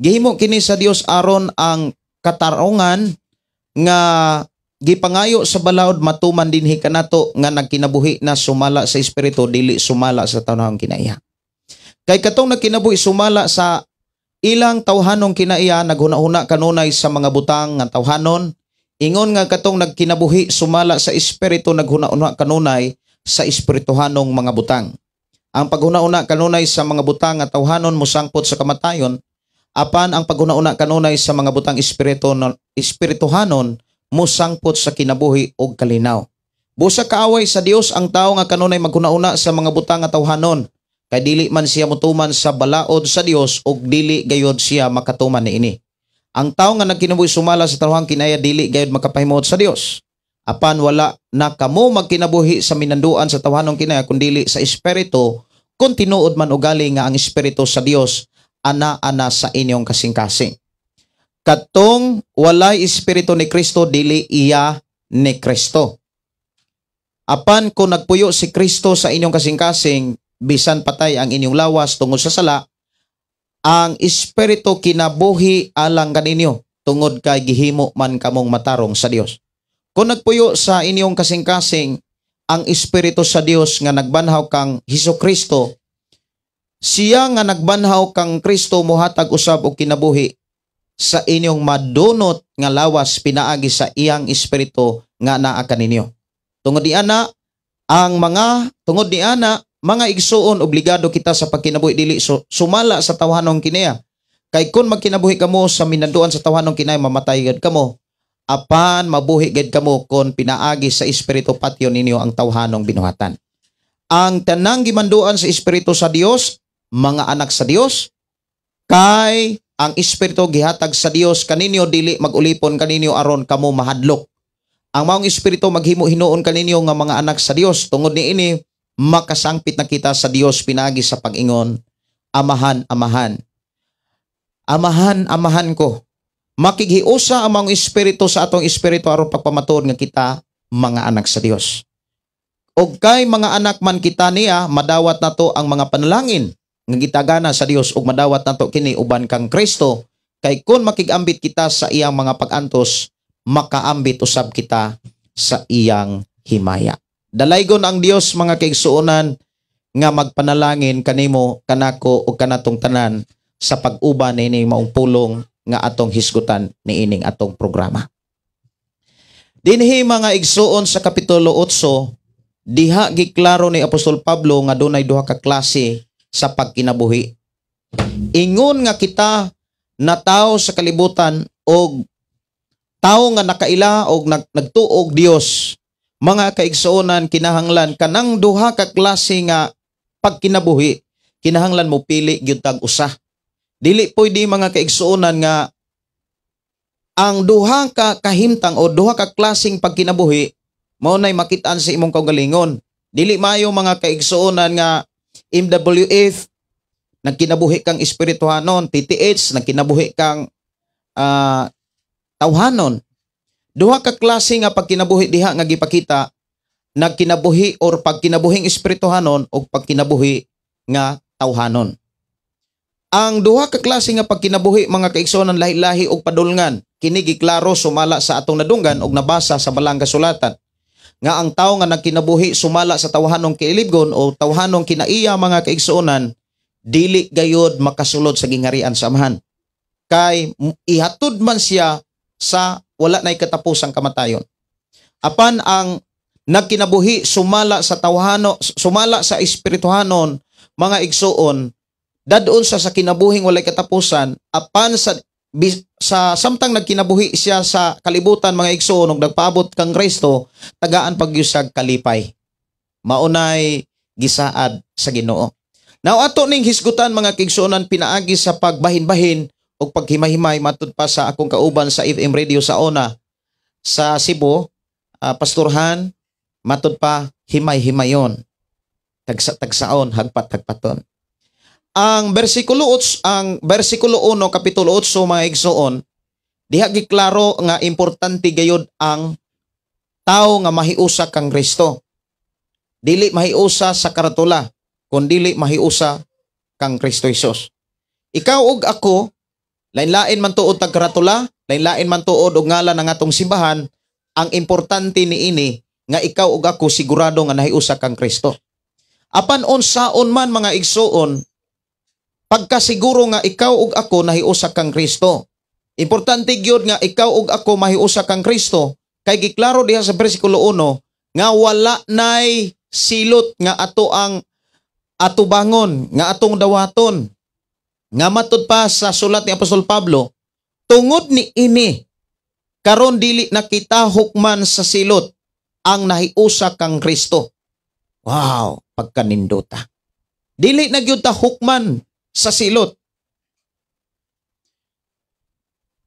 Gihimo kini sa Dios aron ang katarongan nga gipangayo sa balaod matuman dinhi kanato nga nagkinabuhi na sumala sa Espiritu, dili sumala sa tawhanong kinaiya. Kay katong nagkinabuhi sumala sa ilang tawhanong kinaiya naghuna-huna kanunay sa mga butang nga tawhanon, ingon nga katong nagkinabuhi sumala sa Espiritu naghuna-huna kanunay sa espirituhanong mga butang. Ang paghuna-huna kanunay sa mga butang nga tawhanon mosangpot sa kamatayon, apan ang paghuna-huna kanunay sa mga butang espirituhanon mosangpot sa kinabuhi ug kalinaw. Busa kaaway sa Dios ang tao nga kanunay maghuna-huna sa mga butang nga tawhanon, kay dili man siya motuman sa balaod sa Dios ug dili gayod siya makatuman niini. Ang tao nga nagkinabuhi sumala sa tawhang kinaiya dili gayod makapahimuot sa Dios. Apan wala na kamo magkinabuhi sa minanduan sa tawhanong kinaiya kun dili sa Espiritu, kung tinuod man ugali nga ang Espiritu sa Dios ana-ana sa inyong kasing-kasing. Katong walay Espiritu ni Kristo, dili iya ni Kristo. Apan kung nagpuyo si Kristo sa inyong kasing-kasing, bisan patay ang inyong lawas tungod sa sala, ang Espiritu kinabuhi alang kaninyo tungod kay gihimo man kamong matarong sa Dios. Kung nagpuyo sa inyong kasing-kasing ang Espiritu sa Dios nga nagbanhaw kang Hesus Kristo, siya nga nagbanhaw kang Kristo mohatag usab og kinabuhi sa inyong madunot nga lawas pinaagi sa iyang Espiritu nga naa kaninyo. Tungod ni ana, mga igsuon, obligado kita sa pagkinabuhi dili sumala sa tawhanong kinaiya. Kay kun magkinabuhi kamo sa minanduan sa tawhanong kinaiya, mamatay gid kamo. Apan mabuhi gid kamo kon pinaagi sa Espiritu patyon ninyo ang tawhanong binuhatan. Ang tanang gimanduan sa Espiritu sa Dios, mga anak sa Dios, kay ang Espiritu gihatag sa Dios kaninyo dili magulipon kaninyo aron kamo mahadlok. Ang maong Espiritu maghimo hinuon kaninyo nga mga anak sa Dios. Tungod niini makasangpit na kita sa Dios pinaagi sa pag-ingon, "Amahan, Amahan. Amahan, Amahan ko." Makighiusa ang maong Espiritu sa atong espiritu aron pagpamatuod nga kita mga anak sa Dios. Og kay mga anak man kita niya, madawat nato ang mga panalangin nga gitagana sa Dios ug madawat nato kini uban kang Kristo, kay kun makigambit kita sa iyang mga pag-antos, makaambit usab kita sa iyang himaya." Dalaygon ang Dios, mga kaigsuonan, nga magpanalangin kanimo, kanako ug kanatong tanan sa pag-uban niining maong pulong nga atong hisgutan niining atong programa. Dinhi, mga igsuon, sa Kapitulo 8, diha giklaro ni Apostol Pablo nga dunay duha ka klase sa pagkinabuhi. Ingon nga kita na tao sa kalibutan og tao nga nakaila og nagtuog Dios, mga kaigsuonan, kinahanglan kanang duha ka klase nga pagkinabuhi, kinahanglan mo pili gyud tag usa. Dili pwede, mga kaigsuonan, nga ang duha ka kahimtang o duha ka klaseng pagkinabuhi mao nay makit-an sa imong kaugalingon. Dili maayo, mga kaigsuonan, nga MWF nagkinabuhi kang espirituhanon, TTH nagkinabuhi kang tawhanon. Duha ka klase nga pagkinabuhi diha nga gipakita, nagkinabuhi or pagkinabuhing espirituhanon o pagkinabuhi nga tawhanon. Ang duha ka klase nga pagkinabuhi, mga kaigsuonan, lahi-lahi og padulngan. Kini giklaro sumala sa atong nadunggan og nabasa sa Balang Kasulatan nga ang tawo nga nagkinabuhi sumala sa tawhanong kailibgon o tawhanong kinaiya, mga kaigsuonan, dili gayod makasulod sa gingharian sa Amahan kay ihatod man siya sa wala nay katapusang kamatayon. Apan ang nagkinabuhi sumala sa tawhano, sumala sa espirituhanon, mga igsuon, dadon sa kinabuhing walay katapusan. Apan sa samtang nagkinabuhi siya sa kalibutan, mga igsuon, ug nagpaabot kang Kristo, tagaan pagyusag kalipay. Maunay gisaad sa Ginoo. Now, ato ning hisgutan, mga kaigsuonan, pinaagi sa pagbahin-bahin ug paghimay-himay matud pa sa akong kauban sa FM radio sa ona sa Cebu, Pastorhan, matud pa himay-himayon, tagsa-tagsaon, hagpat-hagpaton. Ang bersikulo 8, ang bersikulo 1 kapitulo 8, mga igsoon, diha giklaro nga importante gayud ang tao nga mahiusa kang Kristo. Dili mahiusa sa karatula, kun dili mahiusa kang Kristo Hesus. Ikaw ug ako, lain-lain man tuod tag karatula, lain-lain man tuod og ngalan ng atong simbahan, ang importante niini nga ikaw ug ako sigurado nga nahiusa kang Kristo. Apan unsaon man, mga igsuon, pagkasiguro nga ikaw ug ako nahiusa kang Kristo. Importante gyud nga ikaw ug ako mahiusa kang Kristo kay giklaro diha sa bersikulo 1 nga wala nay silot nga ato ang atubangon, nga atong dawaton. Nga matud pa sa sulat ni Apostol Pablo, tungod ni ini karon dili na kita hukman sa silot ang nahiusa kang Kristo. Wow, pagkanindota. Dili na gyud ta hukman sa silot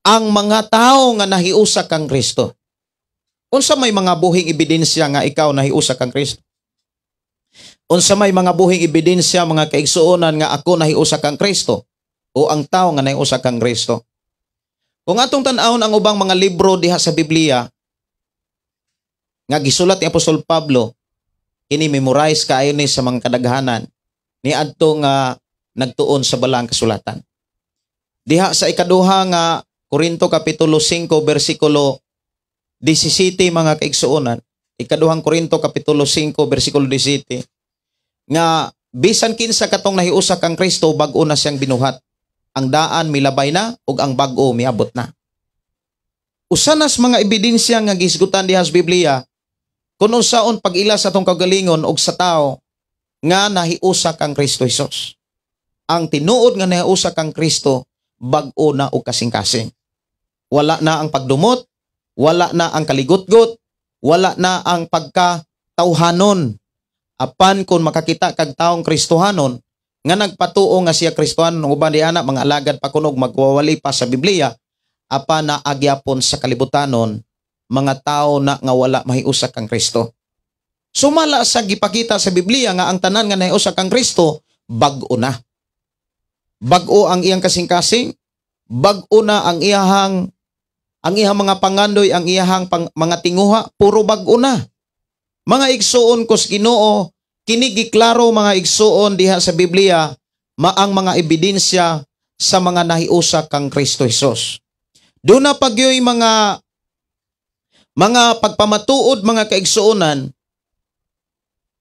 ang mga tao nga nahiusa kang Kristo. Unsa may mga buhing ebidensya nga ikaw nahiusa kang Kristo? Unsa may mga buhing ebidensya, mga kaigsuonan, nga ako nahiusa kang Kristo o ang tao nga nahiusa kang Kristo? Kung atong tan-awon ang ubang mga libro diha sa Biblia nga gisulat ni Apostol Pablo, kini memorize kaayo ni sa mga kadaghanan ni adto nga nagtuon sa Balang Kasulatan. Diha sa ikaduha nga Korinto kapitulo 5 bersikulo 17, mga kaigsuonan, Ikaduhang Korinto kapitulo 5 bersikulo 17, nga bisan kinsa katong nahiusa kang Kristo, bag-o na siyang binuhat. Ang daan milabay na ug ang bag-o miabot na. Usa nas mga ebidensya nga gisgutan diha sa Biblia kung unsaon pag-ila sa atong kaugalingon og sa tao nga nahiusa kang Kristo Hesus. Ang tinuod nga nahiusa kang Kristo, bag-o na og kasing-kasing. Wala na ang pagdumot, wala na ang kaligutgot, wala na ang pagkatawhanon. Apan kung makakita kag taong Kristohanon nga nagpatuo nga siya Kristohanon, uban di ana mga alagad pa kunog magwawali pa sa Biblia, apan naagyapon sa kalibutanon, mga tao na nga wala mahiusa kang Kristo. Sumala sa gipakita sa Biblia nga ang tanan nga nahiusa kang Kristo, bag-o na. Bag-o ang iyang kasing-kasing, bag-o na ang iyang mga pangandoy, ang iyahang mga tinguha, puro bag-o na. Mga igsuon ko sa Ginoo, kini giklaro, mga igsuon, diha sa Biblia, maang mga ebidensya sa mga nahiusa kang Kristo Hesus. Doon na pagyoy mga pagpamatuod, mga kaigsuonan,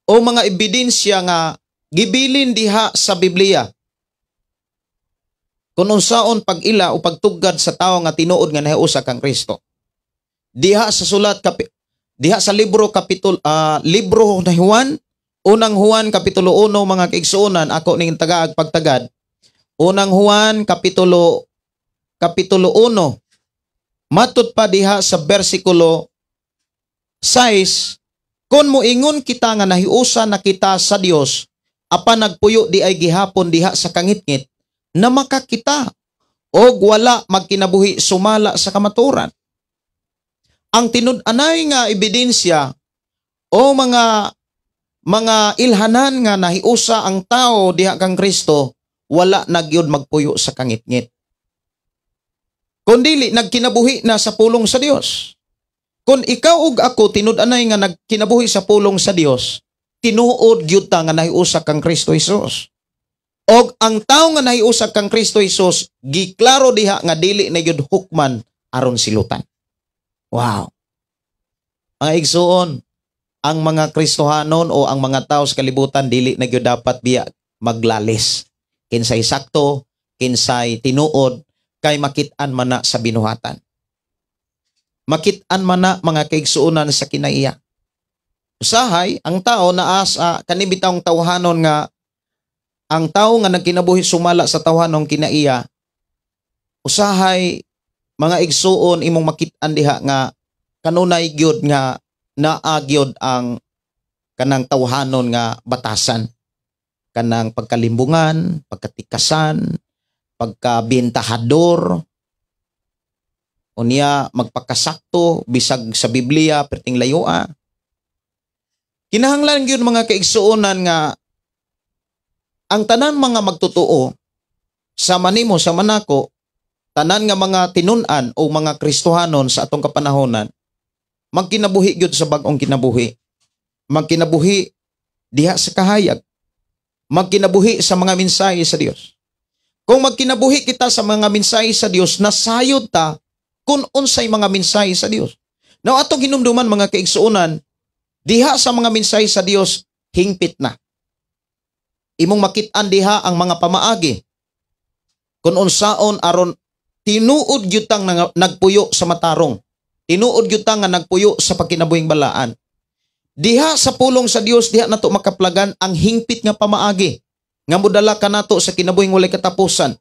o mga ebidensya nga gibilin diha sa Biblia kung unsaon pag-ila o pagtugad sa tao nga tinuod nga nahiusa kang Kristo. Diha sa sulat diha sa libro kapitulo libro na Juan, Unang Juan kapitulo 1, mga kaigsuonan, ako ning tagaag pagtagad. Unang Juan kapitulo 1, matud pa diha sa bersikulo 6, kung moingon kita nga nahiusa na kita sa Dios apan nagpuyo di ay gihapon diha sa kangitngit, na makakita og wala magkinabuhi sumala sa kamatuoran. Ang tinud-anay nga ebidensya o mga ilhanan nga nahiusa ang tao diha kang Kristo, wala na gyud magpuyo sa kangitngit. Kung dili, nagkinabuhi na sa pulong sa Dios. Kung ikaw ug ako tinud-anay nga nagkinabuhi sa pulong sa Dios, tinuod gyud ta nga nahiusa kang Kristo Hesus. Og ang tao nga nahiusa kang Kristo Hesus, giklaro diha nga dili na gyud hukman aron silutan. Wow. Mga igsuon, ang mga Kristohanon o ang mga tao sa kalibutan, dili na gyud dapat biya maglalis. Kinsay sakto, kinsay tinuod, kay makit-an man na sa binuhatan. Makit-an man na, mga kaigsuonan, sa kinaiya. Usahay, ang tao naa sa kani bitawng tawhanon nga ang tao nga nagkinabuhi sumala sa tawhanong kinaiya, usahay, mga igsuon, imong makit-an diha nga kanunay gyud nga naa gyud ang kanang tawhanon nga batasan, kanang pagkalimbungan, pagkatikasan, pagkabintahador, unya magpakasakto bisag sa Biblia perting layoa. Kinahanglan gyud, mga kaigsuonan, nga ang tanan mga magtotoo sa manimo sa manako, tanan nga mga tinun-an o mga Kristohanon sa atong kapanahonan, magkinabuhi gyud sa bag-ong kinabuhi, magkinabuhi diha sa kahayag, magkinabuhi sa mga mensahe sa Dios. Kung magkinabuhi kita sa mga mensahe sa Dios, nasayod ta kung unsay mga mensahe sa Dios. Now, atong hinumduman, mga kaigsuonan, diha sa mga mensahe sa Dios, hingpit na. Imong makit-an diha ang mga pamaagi kung unsaon aron tinuod gyud tang nagpuyo sa matarong. Tinuod gyud ta nga nagpuyo sa pagkinabuhing balaan. Diha sa pulong sa Dios, diha nato makaplagan ang hingpit nga pamaagi nga modala kanato sa kinabuhing walay katapusan.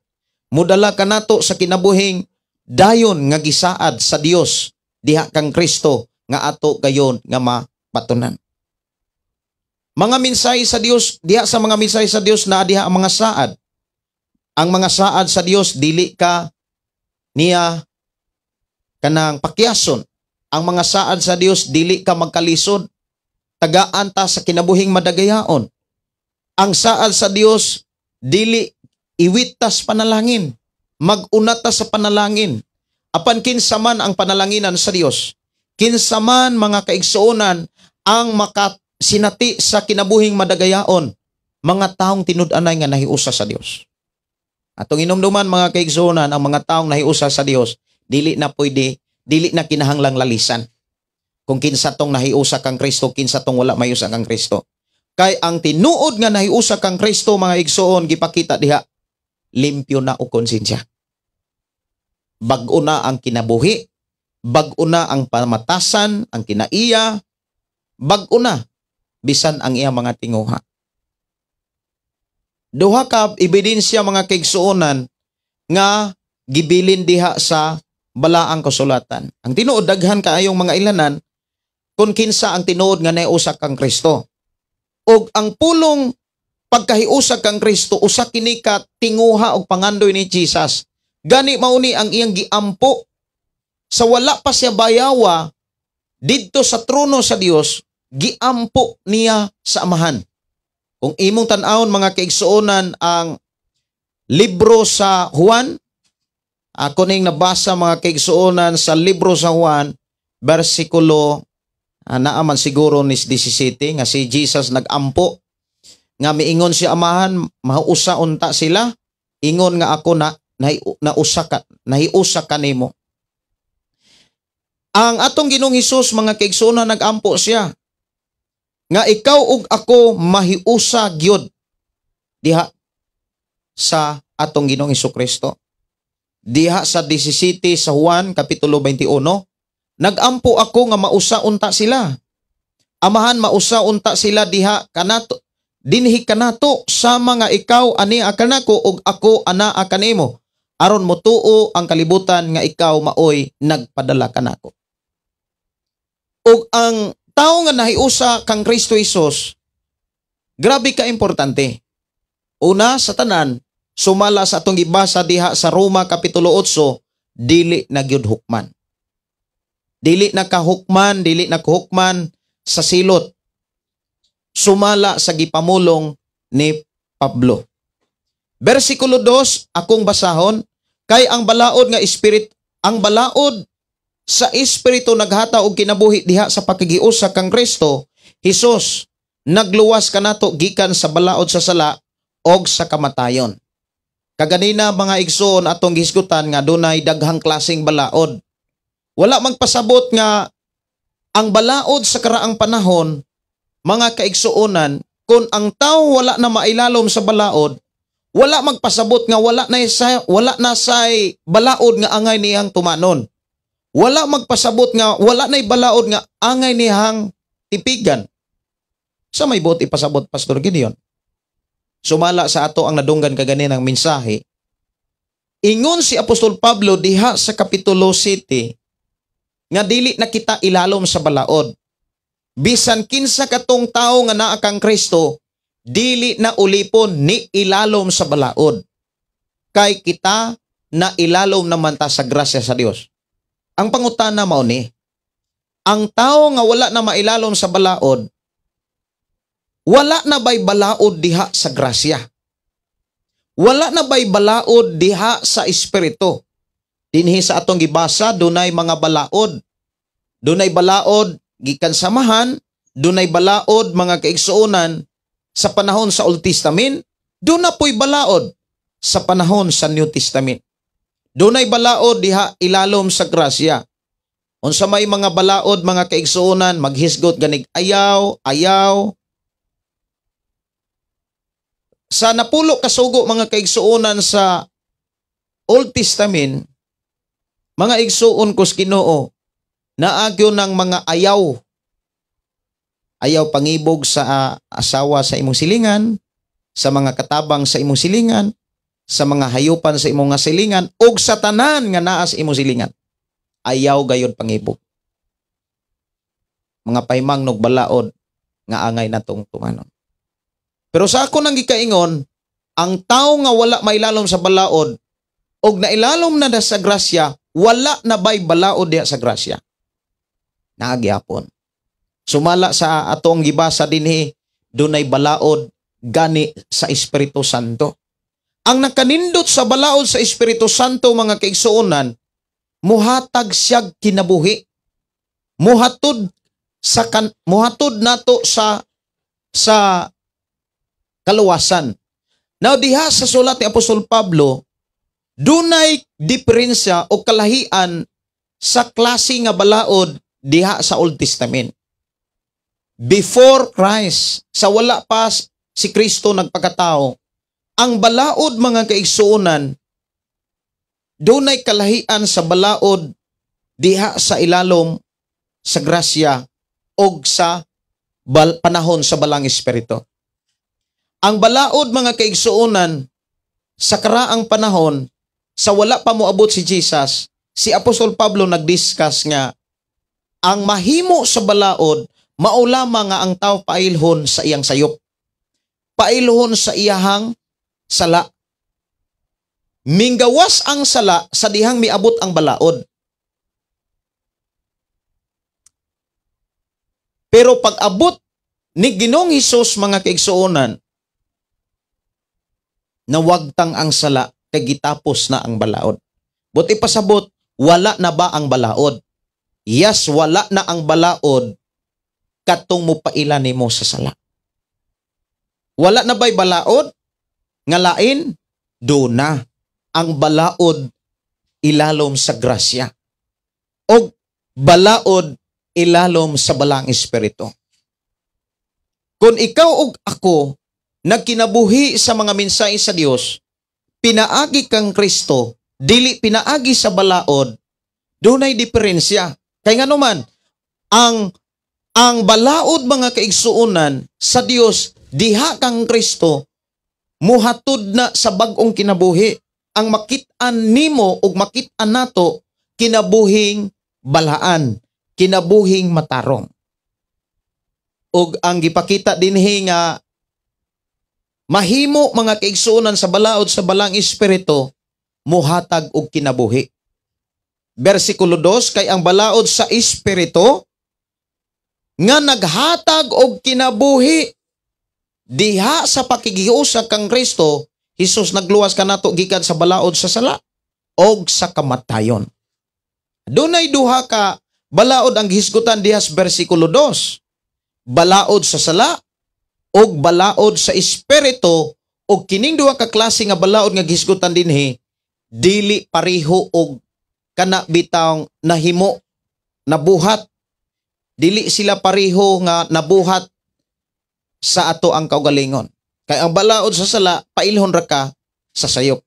Modala kanato sa kinabuhing dayon nga gisaad sa Dios diha kang Kristo nga ato gayon nga mapatunan. Mga mensahe sa Dios, diha sa mga mensahe sa Dios naa diha ang mga saad. Ang mga saad sa Dios, dili ka niya kanang pakyason. Ang mga saad sa Dios, dili ka magkalisod. Tagaan ta sa kinabuhing madagayaon. Ang saad sa Dios, dili iwitas panalangin. Mag-una ta sa panalangin. Apan kinsa man ang panalanginan sa Dios, kinsa man, mga kaigsuonan, ang makasinati sa kinabuhing madagayaon, mga taong tinud-anay nga nahiusa sa Dios. Atong inumduman, mga kaigsuonan, ang mga taong nahiusa sa Dios, dili na pwede, dili na kinahanglang lalisan kung kinsa tong nahiusa kang Kristo, kinsa tong wala mahiusa kang Kristo. Kay ang tinuod nga nahiusa kang Kristo, mga igsuon, gipakita diha, limpyo na o konsensya. Bag-o na ang kinabuhi, bag-o na ang pamatasan, ang kinaiya, bag-o na bisan ang iya mga tinguha. Duha ka ebidensya, mga kaigsuonan, nga gibilin diha sa balaang kasulatan. Ang tinuod, daghan kaayong mga ilanan kung kinsa ang tinuod nga nahiusa kang Kristo. Og ang pulong pagkahiusa kang Kristo, usa kini ka tinguha og pangandoy ni Jesus. Gani mauni ang iyang giampo sa wala pa siya bayawa didto sa trono sa Dios, giampo niya sa Amahan. Kung imong tan-awon, mga kaigsuonan, ang libro sa Juan, ako ning nabasa, mga kaigsuonan, sa libro sa Juan, bersikulo naaman siguro ni 17 nga si Jesus nagampo nga miingon si Amahan, "Mausa unta sila ingon nga ako na nausa ka, nahiusa kanimo." Ang atong Ginoong Hesus, mga kaigsuonan, nagampo siya nga ikaw ug ako mahiusa gyud diha sa atong Ginoong Kristo. Diha sa 17 sa Juan kapitulo 21, "Nagampo ako nga mausa unta sila. Amahan, mausa unta sila diha kanato, dinhi kanato, sama nga ikaw ani kanako ug ako anaa kanimo, aron motuo ang kalibutan nga ikaw maoy nagpadala kanako." Ug ang tao nga nahiusa kang Kristo Hesus, grabe ka importante. Una sa tanan, sumala sa atong gibasa diha sa Roma kapitulo 8, dili na gyud hukman. Dili na kahukman, dili na kahukman sa silot. Sumala sa gipamulong ni Pablo. Bersikulo 2, akong basahon, "Kay ang balaod nga spirit, ang balaod sa espiritu naghata og kinabuhi diha sa pakigiusa kang Kristo Hesus, nagluwas kanato gikan sa balaod sa sala og sa kamatayon." Kaganina, mga igsoon, atong gisgutan nga dunay daghang klaseng balaod. Wala magpasabot nga ang balaod sa karaang panahon, mga kaigsuonan, kung ang tao wala na mailalom sa balaod, wala magpasabot nga wala na say balaod nga angay niyang tumanon. Wala magpasabot nga wala na'y balaod nga angay niyang tipigan. Sa may buot ipasabot, Pastor Gideon? Sumala sa ato ang nadunggan kaganinang mensahe, ingon si Apostol Pablo diha sa Kapitulo 7 nga dili na kita ilalom sa balaod. Bisan kinsa katong tao nga naa kang Kristo, dili na ulipon ni ilalom sa balaod. Kay kita na ilalom naman ta sa grasya sa Dios. Ang pangutana mao ni, ang tao nga wala na mailalom sa balaod, wala na ba'y balaod diha sa grasya? Wala na ba'y balaod diha sa espiritu? Dinhi sa atong gibasa, dunay mga balaod. Dunay balaod gikan samahan, dunay balaod, mga kaigsuonan, sa panahon sa Old Testament, duna po'y balaod sa panahon sa New Testament. Dunay balaod diha ilalom sa grasya. Unsa may mga balaod, mga kaigsuonan? Maghisgot ganig ayaw, ayaw. Sa 10 ka sugo, mga kaigsuonan, sa Old Testament, mga igsuon ko sa Ginoo, naagyo ng mga ayaw. Ayaw pangibog sa asawa sa imong silingan, sa mga katabang sa imong silingan, sa mga hayupan sa imong nga silingan, ug sa tanan nga naa sa imong silingan. Ayaw gayod pangibog. Mga paimang nog balaod nga angay natong tumanon. Pero sa ako nang gikaingon, ang tao nga wala mailalom sa balaod og nailalom na sa grasya, wala na ba'y balaod diha sa grasya? Naa gyapon. Sumala sa atong gibasa dinhi, dunay balaod gani sa Espiritu Santo. Ang nakanindot sa balaod sa Espiritu Santo, mga kaigsuonan, muhatag siyag kinabuhi. Muhatod nato sa kaluwasan. Now diha sa sulat ni Apostol Pablo, dunay diferensya o kalahian sa klase nga balaod diha sa Old Testament. Before Christ, sa wala pa si Kristo nagpakatao, ang balaod, mga kaigsuonan, dunay kalahian sa balaod diha sa ilalom sa grasya og sa panahon sa Balang Espiritu. Ang balaod, mga kaigsuonan, sa karaang panahon, sa wala pa moabot si Jesus, si Apostol Pablo nagdiscuss nga ang mahimo sa balaod mao lamang nga ang tao pailhon sa iyang sayop. Pailhon sa iyahang sala. Minggawas ang sala sa dihang miabot ang balaod. Pero pag-abot ni Ginoong Hesus, mga kaigsuonan, nawagtang ang sala kay gitapos na ang balaod. Buti pasabot, wala na ba ang balaod? Yes, wala na ang balaod katong mupaila nimo sa sala. Wala na ba'y balaod? Nga lain? Do na. Ang balaod ilalom sa grasya. O balaod ilalom sa Balang Espiritu. Kung ikaw ug ako nagkinabuhi sa mga mensahe sa Dios, pinaagi kang Kristo, dili pinaagi sa balaod, dunay diferensya. Kay ngano man, ang balaod, mga kaigsuonan, sa Dios diha kang Kristo muhatod na sa bag-ong kinabuhi. Ang makit-an nimo ug makit-an nato, kinabuhing balaan, kinabuhing matarong. Ug ang gipakita dinhi nga mahimo, mga kaigsuonan, sa balaod sa Balang Espiritu, muhatag og kinabuhi. Bersikulo 2, kay ang balaod sa Espiritu nga naghatag og kinabuhi diha sa pakigiusa kang Kristo Jesus nagluwas kanato gikan sa balaod sa sala og sa kamatayon. Dunay duha ka balaod ang gihisgutan diha sa bersikulo 2. Balaod sa sala og balaod sa espiritu, og kining duha ka klase nga balaod nga gihisgutan dinhi dili pareho og kana bitawng nahimo, nabuhat. Dili sila pareho nga nabuhat sa ato ang kaugalingon. Kay ang balaod sa sala, pailhon ra ka sa sayop.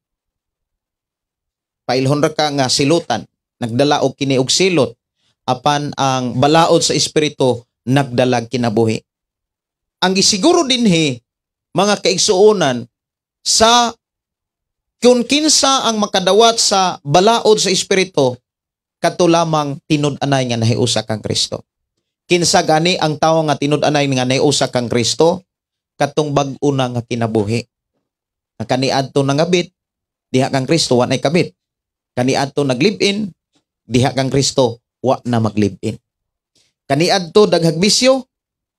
Pailhon ra ka nga silutan. Nagdala og kini og silot. Apan ang balaod sa Espiritu nagdalag kinabuhi. Ang gisiguro dinhi, mga kaigsuonan, sa kung kinsa ang makadawat sa balaod sa Espiritu, kadto lamang tinud-anay nga nahiusa kang Kristo. Kinsa gani ang tawo nga tinud-anay nga nahiusa kang Kristo? Katong bag-o na nga kinabuhi. Nga kaniadto nangabit, diha kang Kristo wa nay kabit. Kaniadto nag-live-in, diha kang Kristo wa na mag-live-in. Kaniadto daghag bisyo,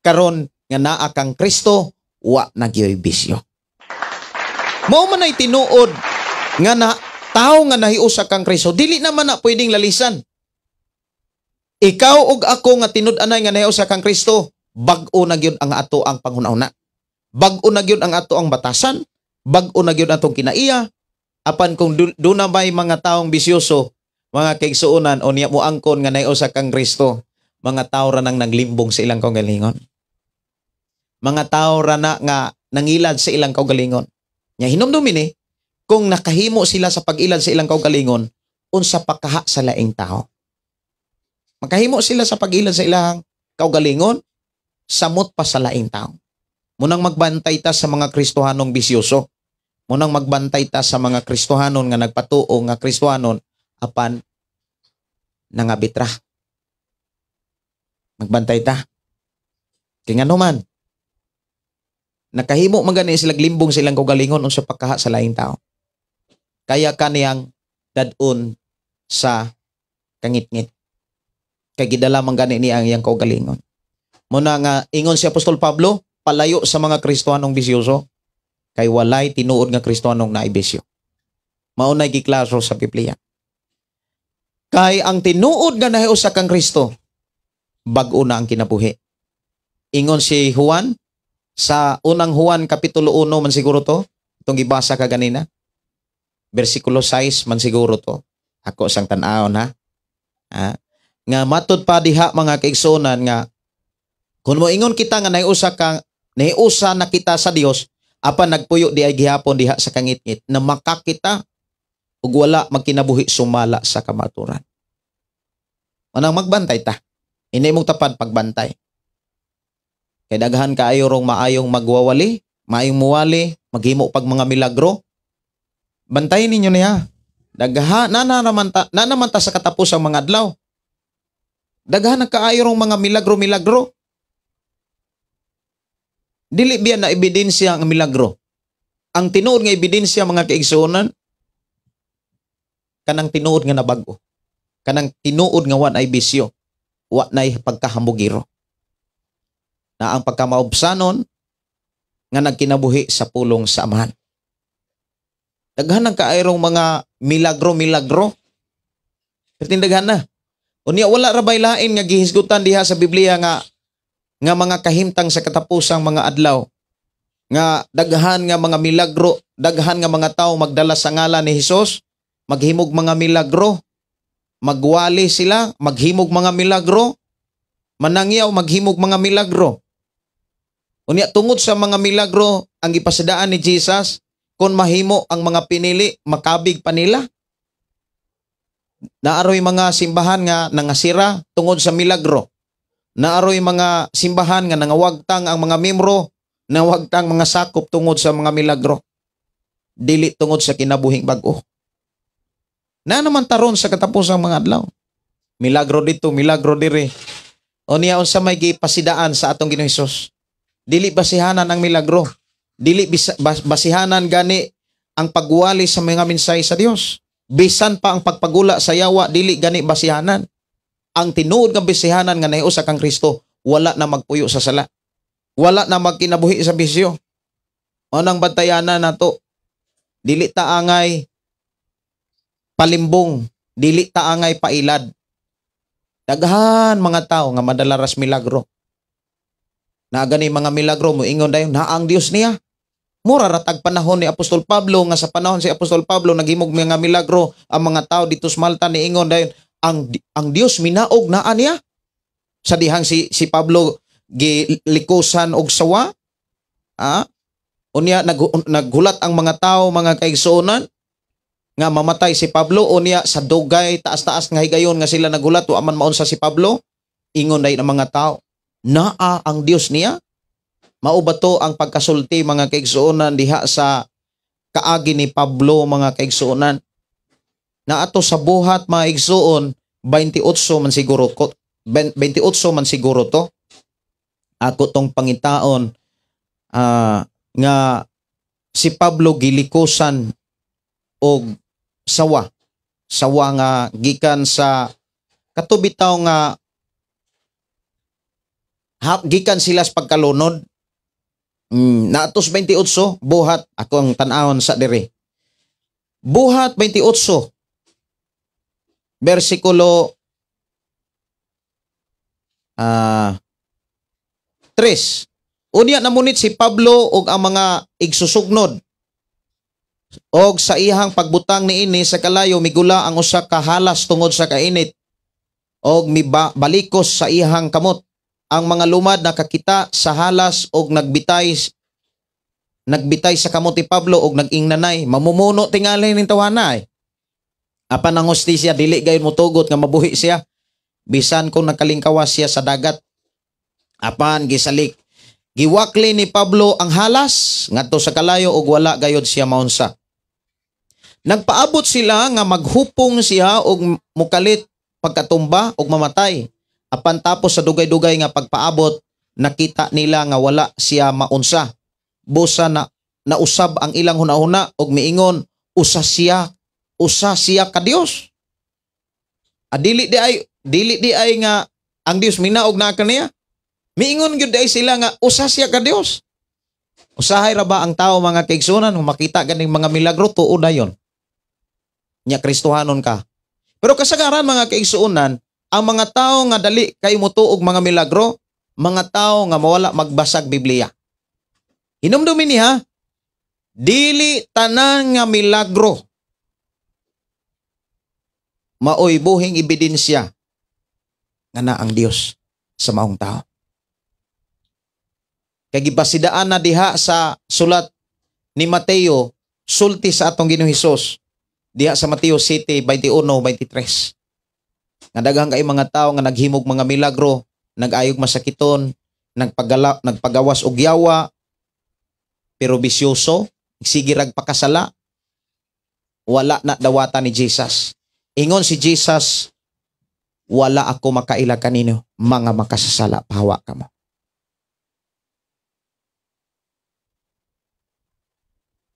karon nga naa kang Kristo wa na gyoy bisyo. Mao man ay tinuod nga na tao nga nahiusa kang Kristo, dili naman na pwedeng lalisan. Ikaw ug ako nga tinud-anay nga nahiusa kang Kristo, bag-o na gyud ang ato ang panghuna-huna. Bag-o na gyud ang ato ang batasan, bag-o na gyud atong kinaiya. Apan kung duna may mga taong bisyoso, mga kaigsuonan, o niya mo angkon nga nahiusa kang Kristo, mga tao ra nang naglimbong sa ilang kaugalingon. Mga tao ra na nga nangilad sa ilang kaugalingon. Nya hinumdumin ni, kung nakahimo sila sa pag-ilad sa ilang kaugalingon, unsa pa kaha sa laing tao. Makahimo sila sa pag-ilad sa ilang kaugalingon, samot pa sa laing tao. Munang magbantay ta sa mga Kristohanong bisyoso. Munang magbantay ta sa mga Kristohanon nga nagpatuo nga Kristohanon apan nangabitra. Magbantay ta. Kay ngano man, nakahimo man gani sila limbong sa ilang kaugalingon, unsa pakaha sa laing tao. Kaya kaniyang dadun sa kangitngit. Kay gidala man gani niya ang iyang kaugalingon. Muna nga ingon si Apostol Pablo, palayo sa mga Kristohanong bisyoso kay walay tinuod nga Kristohanong naibisyo. Maunay giklaro sa Biblia. Kay ang tinuod nga nahiusa kang Kristo, bag-o na ang kinabuhi. Ingon si Juan sa Unang Juan kapitulo 1 man siguro to, itong gibasa ka ganina. Bersikulo 6 man siguro to. Ako sang tan-awon ha. Ha? Nga matud pa diha, mga kaigsuonan, nga kung moingon kita nga nahiusa na kita sa Dios apan nagpuyo di ay gihapon diha sa kangitngit, na makakita ug wala magkinabuhi sumala sa kamaturan. Manang magbantay ta. Ini mong tapad pagbantay. Kay daghan kaayo rong maayong magwawali, maayong muwali, maghimo pag mga milagro. Bantayin ninyo niya. Daghan na naman ta sa katapusang mga adlaw. Daghan na kaayo rong mga milagro-milagro. Dili biya na ebidensya ang milagro. Ang tinuod nga ebidensya, mga kaigsuonan, kanang tinuod nga nabag-o. Kanang tinuod nga wa ay bisyo, wa nay pagkahambugiro. Na ang pagkamaubsanon nga nagkinabuhi sa pulong sa Amahan. Daghan ang kaayrong mga milagro-milagro. Pero daghan na. Unya wala ra bay lain nga gihisgutan diha sa Biblia nga nga mga kahimtang sa katapusang mga adlaw nga daghan nga mga milagro, daghan nga mga tao magdala sa ngalan ni Hesus, maghimog mga milagro, magwali sila, maghimog mga milagro, manangyaw, maghimog mga milagro. Unya tungod sa mga milagro ang gipasadaan ni Jesus, kung mahimo ang mga pinili, makabig pa nila. Naaroy mga simbahan nga nangasira tungod sa milagro. Naaroy mga simbahan nga nangawagtang ang mga membro, nawagtang mga sakop tungod sa mga milagro. Dili tungod sa kinabuhing bag-o. Na naman taron sa katapusang mga adlaw. Milagro dito, milagro dire. O niya unsa may gipasidaan sa atong Ginoong Hesus. Dili basihanan ang milagro. Dili basihanan gani ang pagwali sa mga mensahe sa Dios. Bisan pa ang pagpagula sa yawa, dili gani basihanan. Ang tinuod nga basihanan nga nahiusa kang Kristo, wala na magpuyo sa sala. Wala na magkinabuhi sa bisyo. Anang bantayanan nato? Dili ta angay palimbong, dili ta angay pailad. Daghan mga tao nga madala ras milagro. Na gani mga milagro mo ingon dayon na ang Dios niya. Mura ratag panahon ni Apostol Pablo, nga sa panahon si Apostol Pablo naghimog mga milagro ang mga tao dito sa Malta, niingon dayon ang Dios minaog naa niya. Sa dihang si Pablo gilikusan og sawa. Ah? Unya naghulat ang mga tao, mga kaigsuonan, nga mamatay si Pablo. Unya sa dugay taas-taas nga higayon nga sila naghulat, wa man maunsa si Pablo. Ingon dayon ang mga tao, naa ang Dios niya. Mao ba to ang pagkasulti, mga kaigsuonan, diha sa kaagi ni Pablo, mga kaigsuonan? Naato sa Buhat, mga igsuon, 28 man siguro ko, 28 man siguro to. Ako tong pangitaon nga si Pablo gilikusan og sawa. Sawa nga gikan sa katubitaw nga gikan sila sa pagkalunod. Naatos 28, Buhat, ako ang tan-awon sa dire. Buhat 28, versikulo 3. Unya namunit si Pablo og ang mga igsusugnod. Og sa iyang pagbutang niini sa kalayo, migula ang usa ka halas tungod sa kainit og mibalikos sa iyang kamot. Ang mga lumad nakakita sa halas og nagbitay sa kamot ni Pablo og nag-ingnanay, mamumuno tingali ning tawana eh. Apan ang hustisya dili gayon motugot nga mabuhi siya bisan kung nakalingkawas siya sa dagat. Apan gisalik giwakli ni Pablo ang halas ngadto sa kalayo og wala gayod siya maunsa. Nagpaabot sila nga maghupong siya og mukalit pagkatumba og mamatay. Apan tapos sa dugay-dugay nga pagpaabot, nakita nila nga wala siya maunsa. Busa na nausab ang ilang hunahuna og miingon, usa siya ka Dios. Dili di ay nga ang Dios minaog na kaniya. Miingon gyud ay sila nga usa siya ka Dios. Usahay ra ba ang tao, mga kaigsunan, kung makita ganing mga milagro, tuo dayon. Nya Kristohanon ka. Pero kasagaran, mga kaigsuonan, ang mga tao nga dali kay mutuog mga milagro, mga tao nga mawala magbasag Biblia. Hinumdumi niya, dili tanan nga milagro maoy buhing ebidensya nga na ang Dios sa maong tao. Kay gibasidaan na diha sa sulat ni Mateo, sulti sa atong Ginoong Hesus diha sa Mateo 7:21-23. Nga daghang kay mga tao nga naghimog mga milagro, nag-ayog masakiton, nagpagawas og yawa, pero bisyoso, sige rag pakasala, wala na dawata ni Jesus. Ingon si Jesus, wala ako makaila kanino, mga makasasala, pahawa kamo.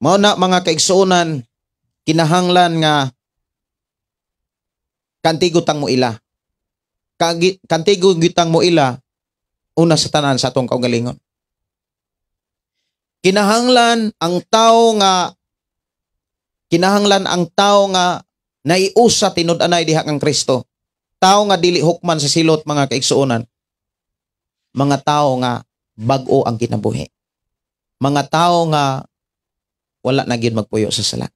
Mao na, mga kaigsuonan, kinahanglan nga kantigo tang mo ila. Kantigo gitang mo ila una sa tanan sa atong kaugalingon. Kinahanglan ang tao nga naiusa tinud-anay diha kang Kristo. Tao nga dili hukman sa silot, mga kaigsuonan. Mga tao nga bag-o ang kinabuhi. Mga tao nga wala na gyud magpuyo sa sala.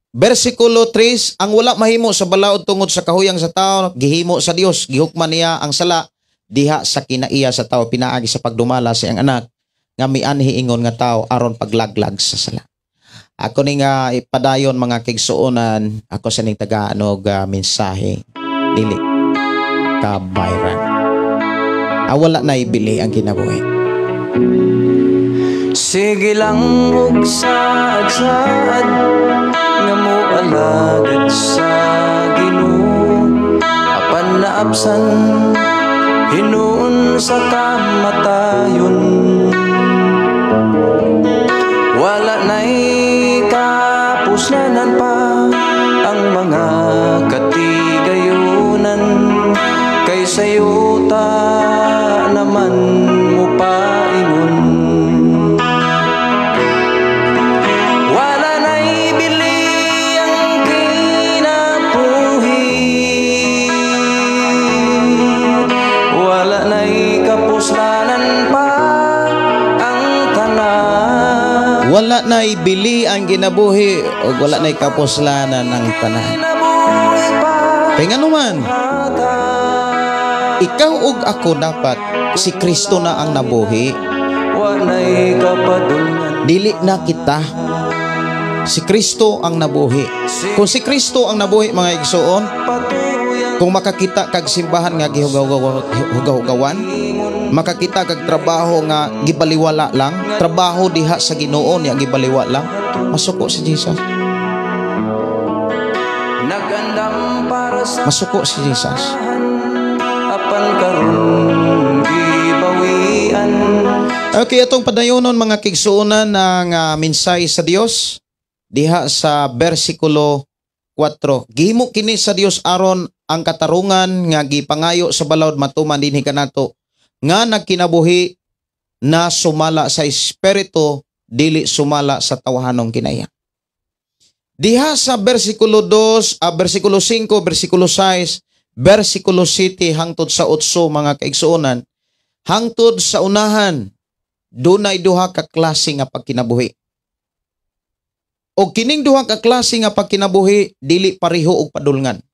Versikulo 3, ang wala mahimo sa balaod tungod sa kahuyang sa tao, gihimo sa Dios, gihukman niya ang sala diha sa kinaiya sa tao pinaagi sa pagdumala sa iyang anak nga mianhi ingon nga tao aron paglaglag sa sala. Ako ni nga ipadayon, mga kaigsuonan, ako sa ning tagaan og mensahe dili kabayran. Wala na ibili ang kinabuhi. Sige lang og saad-saad nga moalagad sa Ginoo, apan naabsan hinuon sa kamatayon. Wala na'y kapuslanan pa ang mga katigayunan, kay sayo ta naman mo paingon. Wala na'y bili ang kinabuhi, wala na'y kapuslanan pa. Wala na ibili ang kinabuhi o wala na kapuslanan ang tanan. Kinabuhi pa Kay ngano man, hatag. Ikaw ug ako dapat si Kristo na ang nabuhi. Walay kapadulngan. Dili na kita. Si Kristo ang nabuhi. Kung si Kristo ang nabuhi, mga igsoon, Patuyang kung makakita kag simbahan nga gihugaw-hugawan, makakita kag trabaho nga gibaliwala lang, trabaho diha sa Ginoo niya gibaliwala lang, masuko si Jesus. Nagandam para sa Masuko si Jesus. Apan karon gibawian. Okay, atong padayonon, mga kigsuonan, ng minsay sa Dios diha sa bersikulo 4. Gihimo kini sa Dios aron ang katarungan nga gipangayo sa balaod matuman dinhi kanato nga nagkinabuhi na sumala sa espiritu, dili sumala sa tawhanong kinaiya. Diha sa bersikulo 2, bersikulo 5, bersikulo 6, bersikulo 7 hangtod sa 8, mga kaigsuonan, hangtod sa unahan, dunay duha ka klase nga pagkinabuhi. O kining duha ka klase nga pagkinabuhi dili pareho og padulngan.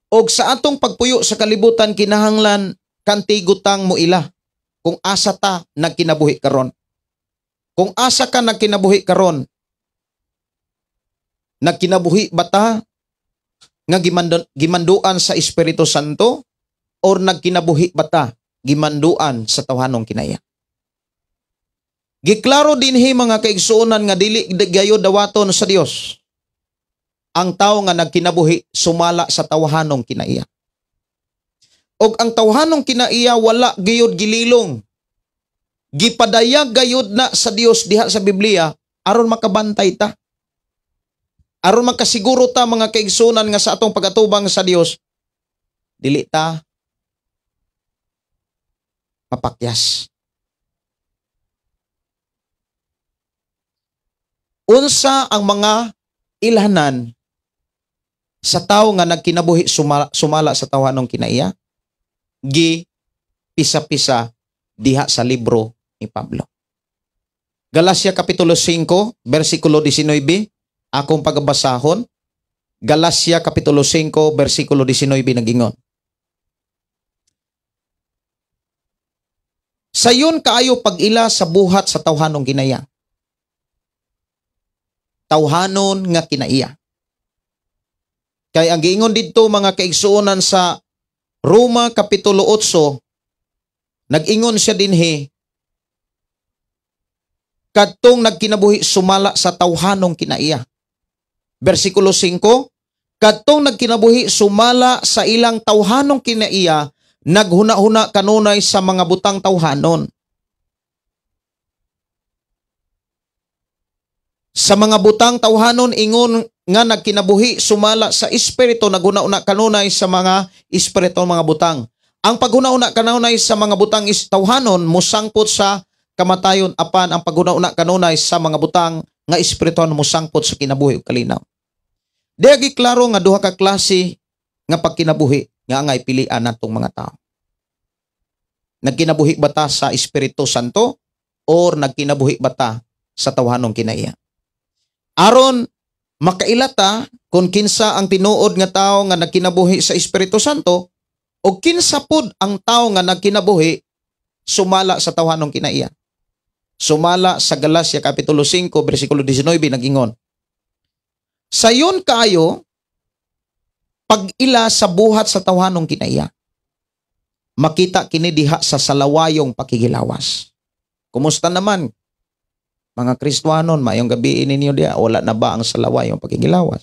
Og sa atong pagpuyo sa kalibutan, kinahanglan kantigutang mo ila kung asa ta nagkinabuhi karon. Kung asa ka nagkinabuhi karon, nagkinabuhi ba ta nga gimanduan sa Espiritu Santo or nagkinabuhi ba ta gimanduan sa tawhanong kinaiya? Giklaro dinhi, mga kaigsuonan, nga dili gayo dawaton sa Dios ang tao nga nagkinabuhi sumala sa tawhanong kinaiya. Og ang tawhanong kinaiya wala gayud gililong. Gipadayag gayud na sa Dios diha sa Biblia aron makabantay ta. Aron makasiguro ta, mga kaigsuonan, nga sa atong pagatubang sa Dios dili ta mapakyas. Unsa ang mga ilhanan sa tao nga nagkinabuhi sumala sa tawhanong kinaiya? Gi pisa-pisa diha sa libro ni Pablo. Galacia Kapitulo 5, versikulo 19, akong pagabasahon. Galacia Kapitulo 5, versikulo 19, nagingon: "Sayon kaayo pag-ila sa buhat sa tawhanong kinaiya." Tawhanon nga kinaiya. Kay ang giingon didto, mga kaigsuonan, sa Roma Kapitulo 8, nag-ingon siya dinhi kadtong nagkinabuhi sumala sa tawhanong kinaiya. Bersikulo 5, kadtong nagkinabuhi sumala sa ilang tawhanong kinaiya, naghuna-huna kanunay sa mga butang tawhanon. Sa mga butang tawhanon, ingon nga nagkinabuhi sumala sa espiritu, naghuna-huna kanunay sa mga espiritu mga butang. Ang paghuna-huna kanunay sa mga butang is tawhanon mosangpot sa kamatayon, apan ang paghuna-huna kanunay sa mga butang nga espirituhan mosangpot sa kinabuhi ug kalinaw. Diha klaro nga duha ka klase nga pagkinabuhi nga angay pilian natong mga tao. Nagkinabuhi ba ta sa Espiritu Santo or nagkinabuhi ba ta sa tawhanong kinaiya? Aron makaila ta kung kinsa ang tinuod nga tao nga nagkinabuhi sa Espiritu Santo o kinsa pud ang tao nga nagkinabuhi sumala sa tawhanong kinaiya. Sumala sa Galacia Kapitulo 5 versikulo 19, nagingon: "Sayon kaayo pag-ila sa buhat sa tawhanong kinaiya. Makita kini diha sa salawayong pakigilawas." Kumusta naman, mga Kristuhanon, maayong gabi ninyo diha, wala na ba ang salawayong pakigilawas?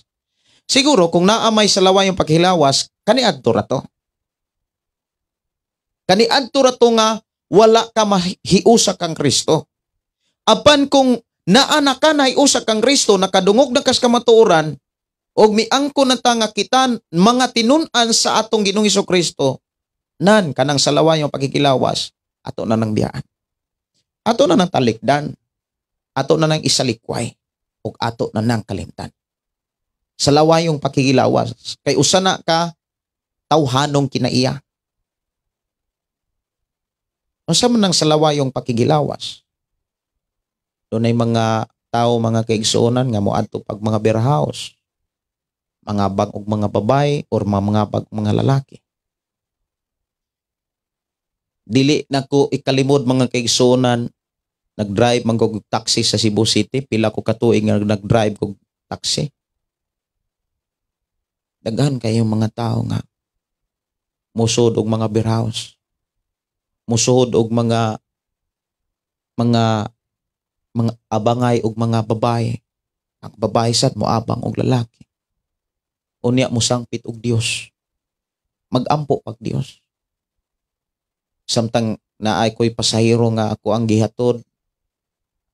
Siguro kung naa may salawayong pakigilawas, kaniadto ra to. Kaniadto ra to nga wala ka mahiusa kang Kristo. Apan kung naa na ka nahiusa kang Kristo, nakadungog na kas kamatuoran, og miangko na ta nga kita mga tinun-an sa atong Ginoong Kristo, nan kanang salawayong pakikilawas, ato na nang biyaan. Ato na nang talikdan. Ato na nang isalikway. Ug ato na nang kalimtan. Salawayong pakikilawas kay usa na ka tawhanong kinaiya. Unsa man ang salawayong pakigilawas? Dunay mga tao, mga kaigsuonan, nga moadto pag mga beer house, mga bag og mga babae or mga bag mga lalaki. Dili nako ikalimod, mga kaigsuonan, nag-drive man kog taxi sa Cebu City, pila ko katuig nga nag-drive kog taxi. Daghan kayong mga tao nga musod og mga beer house, musuod og mga abangay og mga babae. Ang babae sad moabang og lalaki. Unya mosangpit og Dios. Magampo pag Dios. Samtang naay ko'y pasahero nga ako ang gihatod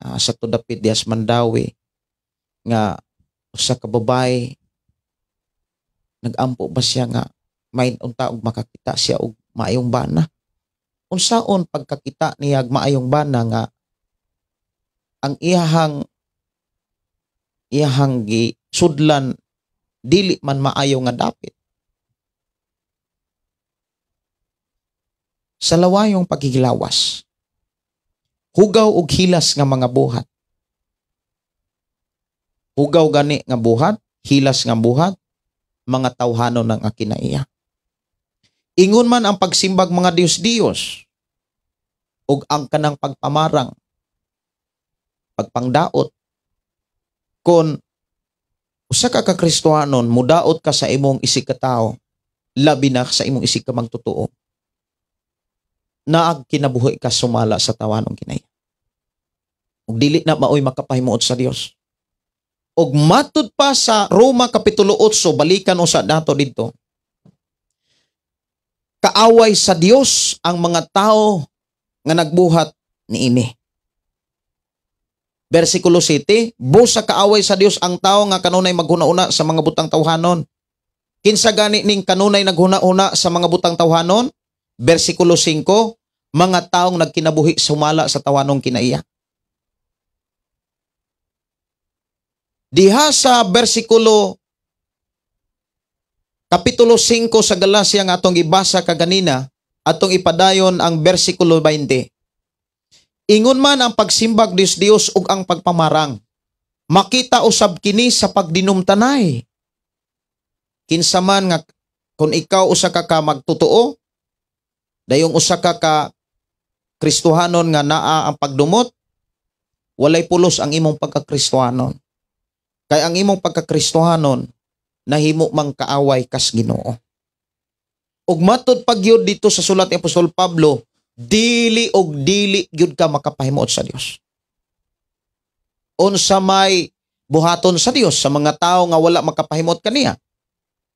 sa dapit dias Mandaue nga usa ka babae, nagampo ba siya nga may unta og makakita siya og maayong bana. Unsaon pagkakita niya og maayong bana nga ang iyahang gisudlan dili man maayo nga dapit. Sa lawayong paghigilawas, hugaw og hilas nga mga buhat. Hugaw gani nga buhat, hilas nga buhat, mga tawhanon ng akinaiya. Ingon man ang pagsimbag mga Diyos-Diyos ug ang kanang pagpamarang, pagpangdaot. Kon usa ka Kristohanon, mudaot ka sa imong isig ka tao, labi na sa imong isig ka magtotoo, naag kinabuhi ka sumala sa tawanong kinaya. Ug dili na maoy makapahimuot sa Dios. Ug matud pa sa Roma Kapitulo 8, balikan usa nato didto. Kaaway sa Dios ang mga tao nga nagbuhat niini. Versikulo 7, busa kaaway sa Dios ang tao nga kanunay maghuna-una sa mga butang tawhanon. Kinsa gani ning kanunay naghuna-una sa mga butang tawhanon? Versikulo 5, mga taong nagkinabuhi sumala sa tawanong kinaiya. Diha sa versikulo Kapitulo 5 sa Galacia nga atong gibasa kaganina, atong ipadayon ang versikulo 20. Ingon man ang pagsimbag Dios Dios ug ang pagpamarang, makita usab kini sa pagdinumtanay. Kinsa man nga kung ikaw usa ka ka magtotoo, dayong usa ka ka Kristohanon nga naa ang pagdumot, walay pulos ang imong pagkakristohanon. Kay ang imong pagkakristohanon nahimo mang kaaway kas Ginoo. Ug matud pa gyud dito sa sulat ni Apostol Pablo, dili og dili gyud ka makapahimuot sa Dios. Unsa may buhaton sa Dios sa mga tawo nga wala makapahimuot kaniya?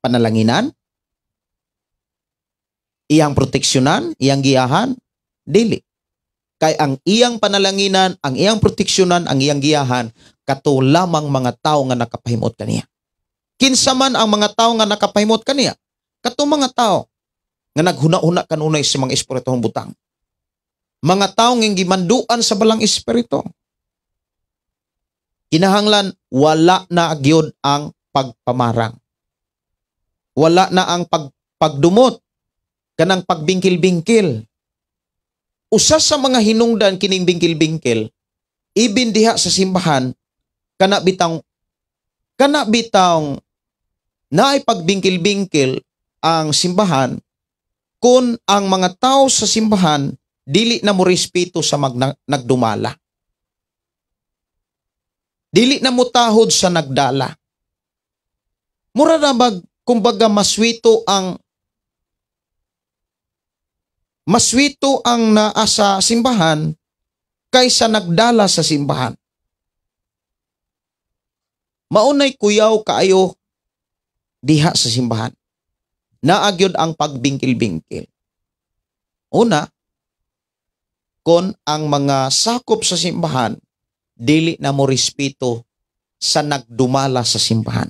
Panalanginan? Iyang proteksyonan, iyang giyahan? Dili. Kay ang iyang panalanginan, ang iyang proteksyonan, ang iyang giyahan, kato lamang mga tawo nga nakapahimuot kaniya. Kinsa man ang mga tao nga nakapahimot kaniya? Kato mga tao nga naghuna-huna kanunay sa mga espirituhong butang. Mga tao nga gimanduan sa balang espiritu. Kinahanglan wala na gyud ang pagpamarang. Wala na ang pagdumot, kanang pagbingkil-bingkil. Usa sa mga hinungdan kining bingkil-bingkil, ibin diha sa simbahan, kana bitang naay pagbingkil-bingkil ang simbahan kung ang mga tao sa simbahan dili na mo respeto sa nagdumala. Dili na mo tahod sa nagdala. Mura na bag, kumbaga maswito ang naa sa simbahan kaysa nagdala sa simbahan. Maunay kuyaw kaayo diha sa simbahan. Naagyod ang pagbingkil-bingkil. Una, kon ang mga sakop sa simbahan dili na mo respeto sa nagdumala sa simbahan.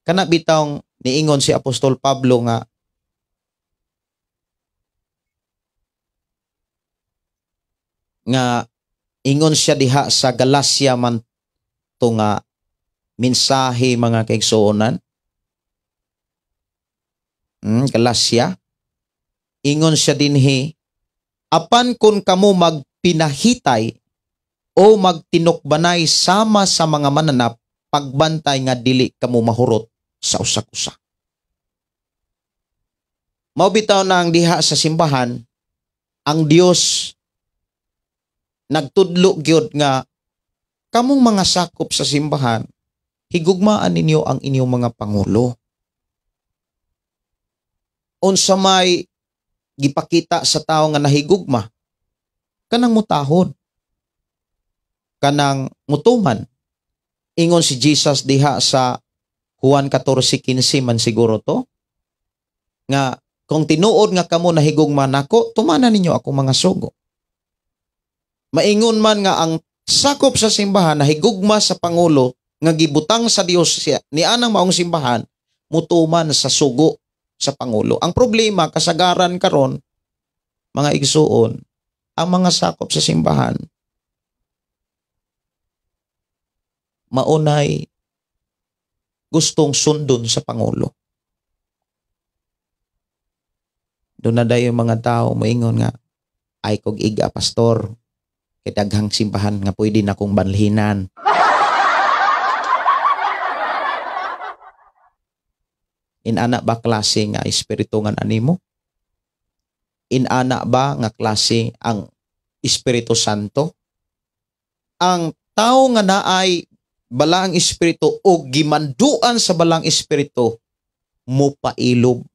Kana bitawng niingon si Apostol Pablo nga ingon siya diha sa Galacia man to nga mensahe, mga kaigsuonan. Galacia. Ingon siya dinhi, apan kun kamo magpili magpinahitay o magtinukbanay sama sa mga mananap, pagbantay nga dili kamo mahurot sa usak-usa. Mao bitaw na ang diha sa simbahan, ang Dios nagtudlo gyud nga kamong mga sakop sa simbahan, higugmaan ninyo ang inyong mga pangulo. Unsa may gipakita sa tawo nga nahigugma, kanang mutahod, kanang mutuman. Ingon si Jesus diha sa Juan 14:15 man siguro to, nga kung tinuod nga kamo nahigugma nako, tumanan ninyo akong mga sugo. Maingon man nga ang sakop sa simbahan nahigugma sa pangulo nga gibutang sa Dios siya ni anang maong simbahan, mutuman sa sugo sa pangulo. Ang problema kasagaran karon mga igsuon, ang mga sakop sa simbahan maunay gustong sundon sa pangulo. Doon na dayon mga tao moingon nga, ay kog iga pastor, kay daghang simbahan nga pwede na kong banlhinan. Inana ba klase nga espiritu nga animo? Inana ba nga klase ang Espiritu Santo? Ang tao nga naay balaang espiritu o gimanduan sa balaang espiritu, mupailob,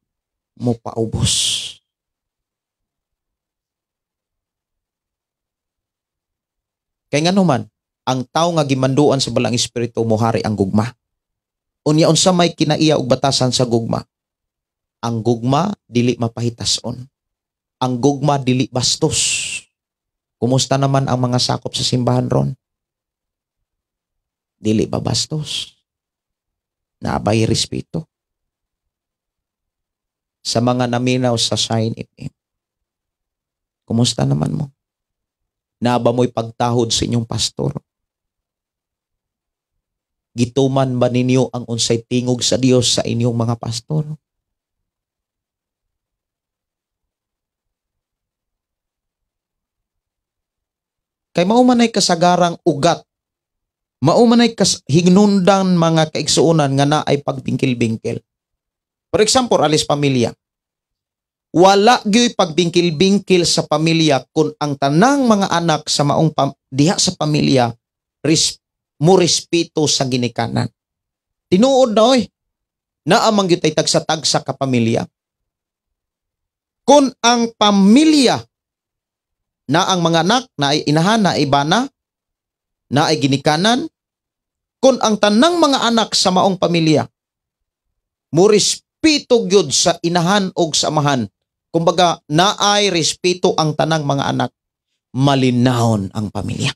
mupaubos. Kay ngano man, ang tao nga gimanduan sa balaang espiritu mohari ang gugma. Unya unsa may kinaiya og batasan sa gugma? Ang gugma dili mapahitason. Ang gugma dili bastos. Kumusta naman ang mga sakop sa simbahan ron? Dili ba bastos? Naabay respeto? Sa mga naminaw sa Shine FM, kumusta naman mo? Naaba mo'y pagtahod sa inyong pastor? Gituman ba ninyo ang unsay tingog sa Dios sa inyong mga pastor? Kay mao man ay kasagarang ugat, mao man ay hinungdan mga kaigsuonan nga naay pagbingkil-bingkil. For example, alis pamilya. Wala gyoy pagbingkil-bingkil sa pamilya kung ang tanang mga anak sa maong diha sa pamilya mo respeto sa ginikanan. Tinuod na oy, naamang gyud tay tagsa-tagsa ka pamilya. Kung ang pamilya na ang mga anak na ay inahan, na ay bana, na ay ginikanan, kung ang tanang mga anak sa maong pamilya mo respeto gyud sa inahan og sa amahan, kumbaga naay respeto ang tanang mga anak, malinahon ang pamilya.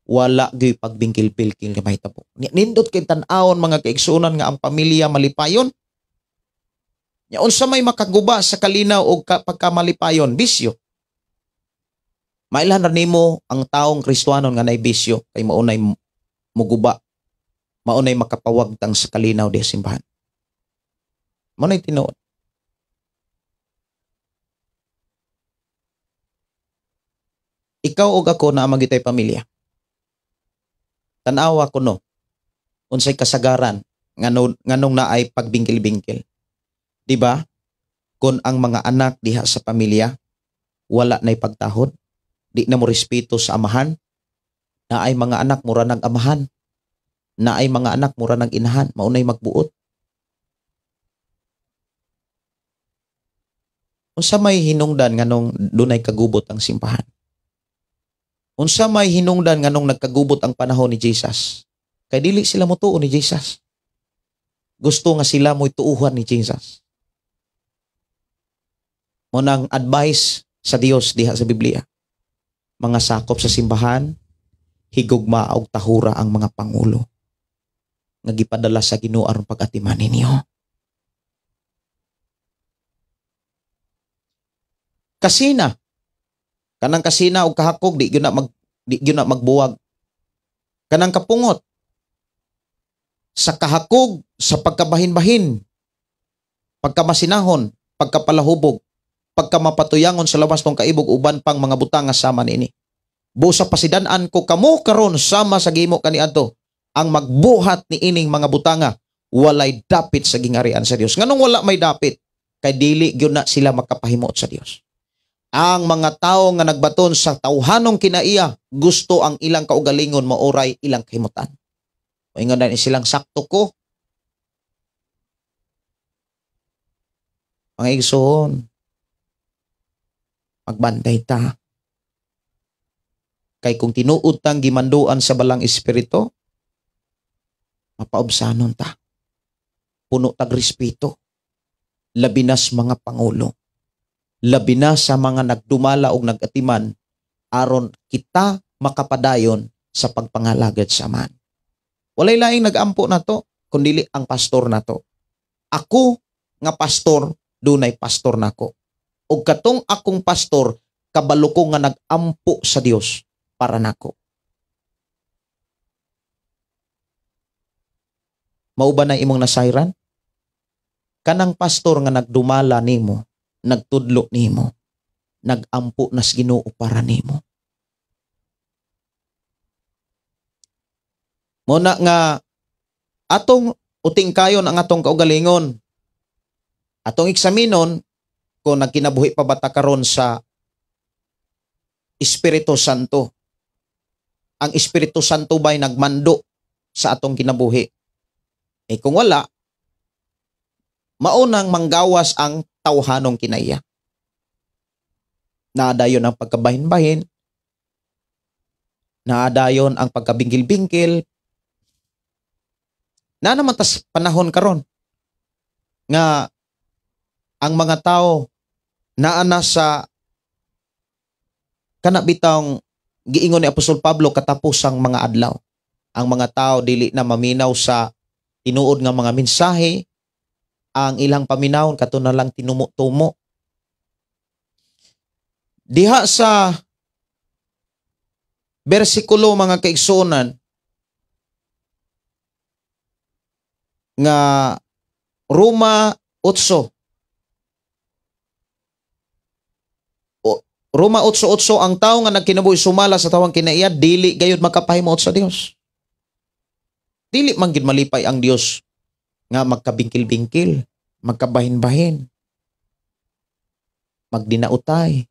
Wala gyud pagbingkil-bilkil nga mahitabo. Nindot kay tan-awon mga kaigsuonan nga ang pamilya malipayon. Nya unsa may makaguba sa kalinaw og pagkamalipayon? Bisyo. Mailhan ra nimo ang taong Kristohanon nga nay bisyo kay maunay muguba, maunay makapawagtang sa kalinaw diha simbahan. Mao nay tinuod. Ikaw og ako naa man gyud tay pamilya. Tan-awa ko no, unsay kasagaran nganong naay pagbingkil-bingkil. Di ba? Kung ang mga anak diha sa pamilya wala nay pagtahod, di na mo respeto sa amahan, naay mga anak mura nag amahan, naay mga anak mura nag inahan, maunay magbuot. Unsa may hinungdan nganong dunay kagubot ang simbahan? Unsa may hinungdan nganong nagkagubot ang panahon ni Jesus? Kay dili sila motuo ni Jesus. Gusto nga sila mo'y tuuhan ni Jesus. Mo nang advice sa Dios diha sa Biblia. Mga sakop sa simbahan, higugma og tahura ang mga pangulo nga gipadala sa Ginoo aron pag-atiman ninyo. Kasina, kanang kasina og kahakog di gyud na magbuwag. Kanang kapungot sa kahakog, sa pagkabahin-bahin, pagkamasinahon, pagkapalahubog, pagkamapatuyangon sa lawas tong kaibog, uban pang mga butang nga sama niini. Busa pasidan-an ko kamo karon sama sa gihimo kaniadto, ang magbuhat ni ining mga butanga walay dapit sa gingarian sa Dios. Nganong wala may dapit? Kay dili gyud na sila makapahimuot sa Dios. Ang mga tawo nga nagbaton sa tawhanong kinaiya, gusto ang ilang kaugalingon maoray ilang kahimutan. Moingon na silang sakto ko. Mga igsoon, magbantay ta. Kay kung tinuod tang gimanduan sa balang espiritu, mapaubsanon ta. Puno tag respeto. Labi na sa mga pangulo. Labi na sa mga nagdumala og nagatiman aron kita makapadayon sa pagpangalagad sa man. Walay laing nagampo nato kundili ang pastor nato. Ako nga pastor, dunay pastor nako. Og katong akong pastor, kabalo ko nga nagampo sa Dios para nako. Mao ba na imong nasayran? Kanang pastor nga nagdumala nimo, nagtudlo nimo, nagampo nas Ginoo para nimo. Muna nga atong uting kayon ang atong kaugalingon. Atong eksaminon kung nagkinabuhi pa ba ta karon sa Espiritu Santo. Ang Espiritu Santo ba'y nagmando sa atong kinabuhi? Eh kung wala, maunang manggawas ang tawhanong kinaiya. Naadayon ang pagkabahin-bahin, naadayon ang pagkabingkil-bingkil. Na naman tas panahon karon nga ang mga tao naa na sa kana bitawng giingon ni Apostol Pablo katapusang mga adlaw. Ang mga tao dili na maminaw sa tinuod nga mga mensahe, ang ilang paminawon kato na lang tinumo-tumo. Diha sa bersikulo mga kaigsuonan nga Roma 8. Roma 8:8, ang tao nga nagkinabuhi sumala sa tawang kinaiya dili gayud makapahimuot sa Dios. Dili man gid malipay ang Dios nga magkabingkil-bingkil, magkabahin-bahin, magdinautay.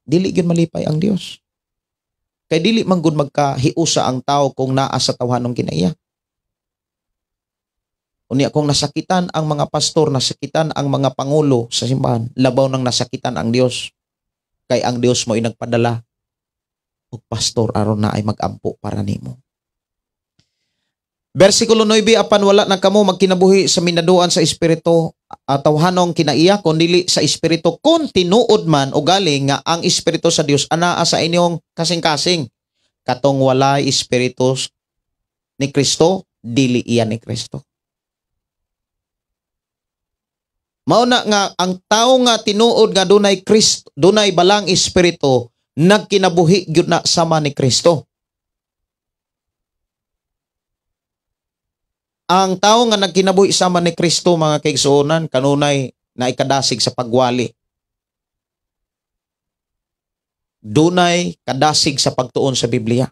Dili gyud malipay ang Dios. Kay dili man gud magkahiusa ang tao kung naa sa tawhanong kinaiya. Unya kung nasakitan ang mga pastor, nasakitan ang mga pangulo sa simbahan, labaw nang nasakitan ang Dios. Kay ang Dios mo'y nagpadala og pastor aron na ay magampo para nimo. Versikulo 9, apan wala na kamo magkinabuhi sa minaduan sa espiritu tawhanong kinaiya, kundili sa espiritu kung tinuod man o galing nga ang espiritu sa Dios anaa sa inyong kasing-kasing. Katong walay espiritu ni Kristo, dili iyan ni Kristo. Mao na nga ang tao nga tinuod nga dunay Kristo, dunay balang espiritu, nagkinabuhi gyud na sama ni Kristo. Ang tao nga nagkinabuhi sama ni Kristo mga kaigsuonan, kanunay na ikadasig sa pagwali. Dunay kadasig sa pagtuon sa Biblia.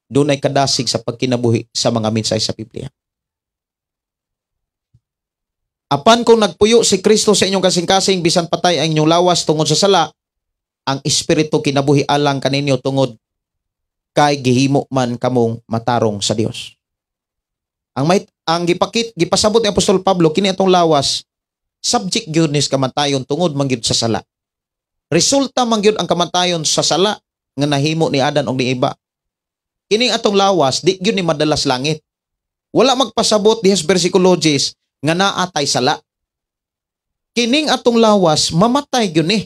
Dunay kadasig sa pagkinabuhi sa mga mensahe sa Biblia. Apan kung nagpuyo si Kristo sa inyong kasing-kasing, bisan patay ang inyong lawas tungod sa sala, ang espiritu kinabuhi alang kaninyo tungod kay gihimo man kamong matarong sa Dios. Ang gipasabot ni Apostol Pablo kini atong lawas subject gyud ni sa kamatayon tungod man gyud sa sala. Resulta man gyud ang kamatayon sa sala nga nahimo ni Adan og ni Eva. Kini atong lawas di gyud ni madalas langit. Wala magpasabot diha sa versikulo 10 nga naa tay sala. Kining atong lawas mamatay gyud ni.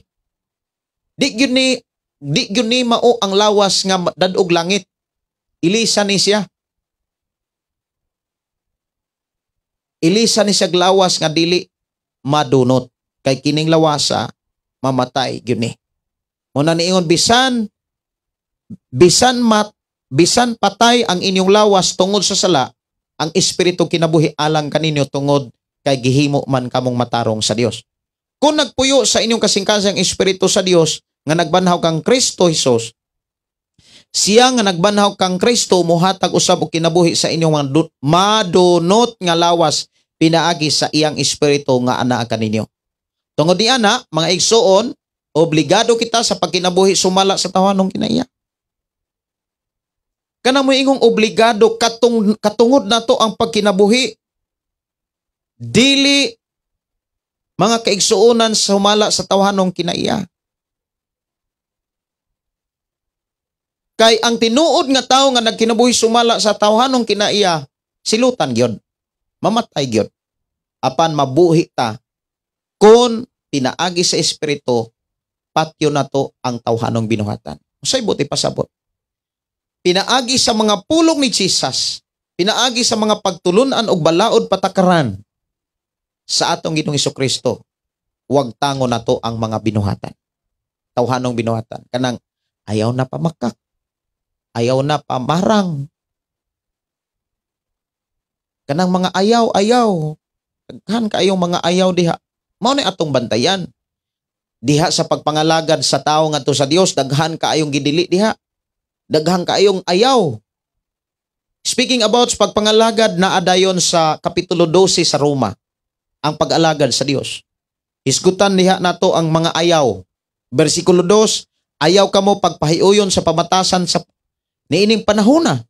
Di gyud ni mao ang lawas nga dadog langit. Ilisa ni siya. Ilisa ni siya lawas nga dili madunot. Kay kining lawasa mamatay gyud ni. Muna niingon bisan patay ang inyong lawas tungod sa sala, ang espiritu kinabuhi alang kaninyo tungod kay gihimo man kamong matarong sa Dios. Kung nagpuyo sa inyong kasing-kasing Espiritu sa Dios nga nagbanhaw kang Kristo Hesus, siya nga nagbanhaw kang Kristo mohatag usab og kinabuhi sa inyong mga madunot nga lawas pinaagi sa iyang Espiritu nga anaa kaninyo. Tungod di ana, mga igsuon, obligado kita sa pagkinabuhi sumala sa tawhanong kinaiya. Kanang moingong obligado katungod nato ang pagkinabuhi, dili mga kaigsuonan sumala sa tawhanong kinaiya. Kay ang tinuod nga tawo nga nagkinabuhi sumala sa tawhanong kinaiya, silutan gyud, mamatay gyud. Apan mabuhi ta kon pinaagi sa Espiritu, patyo nato ang tawhanong binuhatan. Usay buti pasabot. Pinaagi sa mga pulong ni Jesus, pinaagi sa mga pagtulunan og balaod patakaran sa atong Ginoong Hesukristo, wag tango nato ang mga binuhatan. Tawhanong binuhatan. Kanang ayaw na pamakak, ayaw na pamarang. Kanang mga ayaw, ayaw. Daghan kaayong mga ayaw diha. Mao ni atong bantayan. Diha sa pagpangalagad sa tawo ngadto sa Dios, daghan kaayong gidili diha. Daghan kaayong ayaw. Speaking about pagpangalagad, naa dayon sa Kapitulo 12 sa Roma, ang pag-alagad sa Dios. Hisgutan diha nato ang mga ayaw. Bersikulo 2, ayaw kamo pagpahiuyon sa pamatasan sa niining panahona.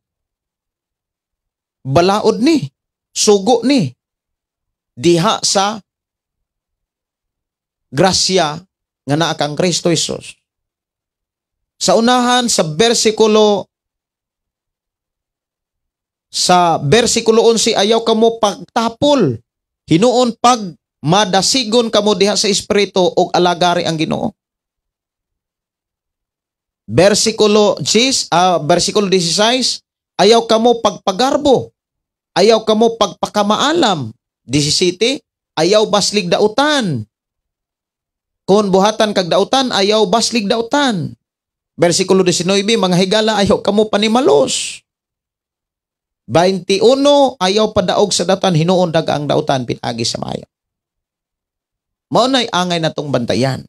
Balaod ni, sugo ni, diha sa grasya nga naa kang Kristo Hesus. Sa unahan sa bersikulo 11, ayaw kamo pagtapol. Hinuon pag madasigon kamo diha sa Espiritu og alagari ang Ginoo. Bersikulo 10, bersikulo 16, ayaw kamo pagpagarbo. Ayaw kamo pagpakamaalam. 17, ayaw baslig dautan. Kung buhatan kag dautan, ayaw baslig dautan. Bersikulo 19, mga higala, ayaw kamo panimalos. 21, ayaw padaog sa dautan, hinuon daga ang dautan, pinagi sa maayo. Mao na'y angay natong bantayan.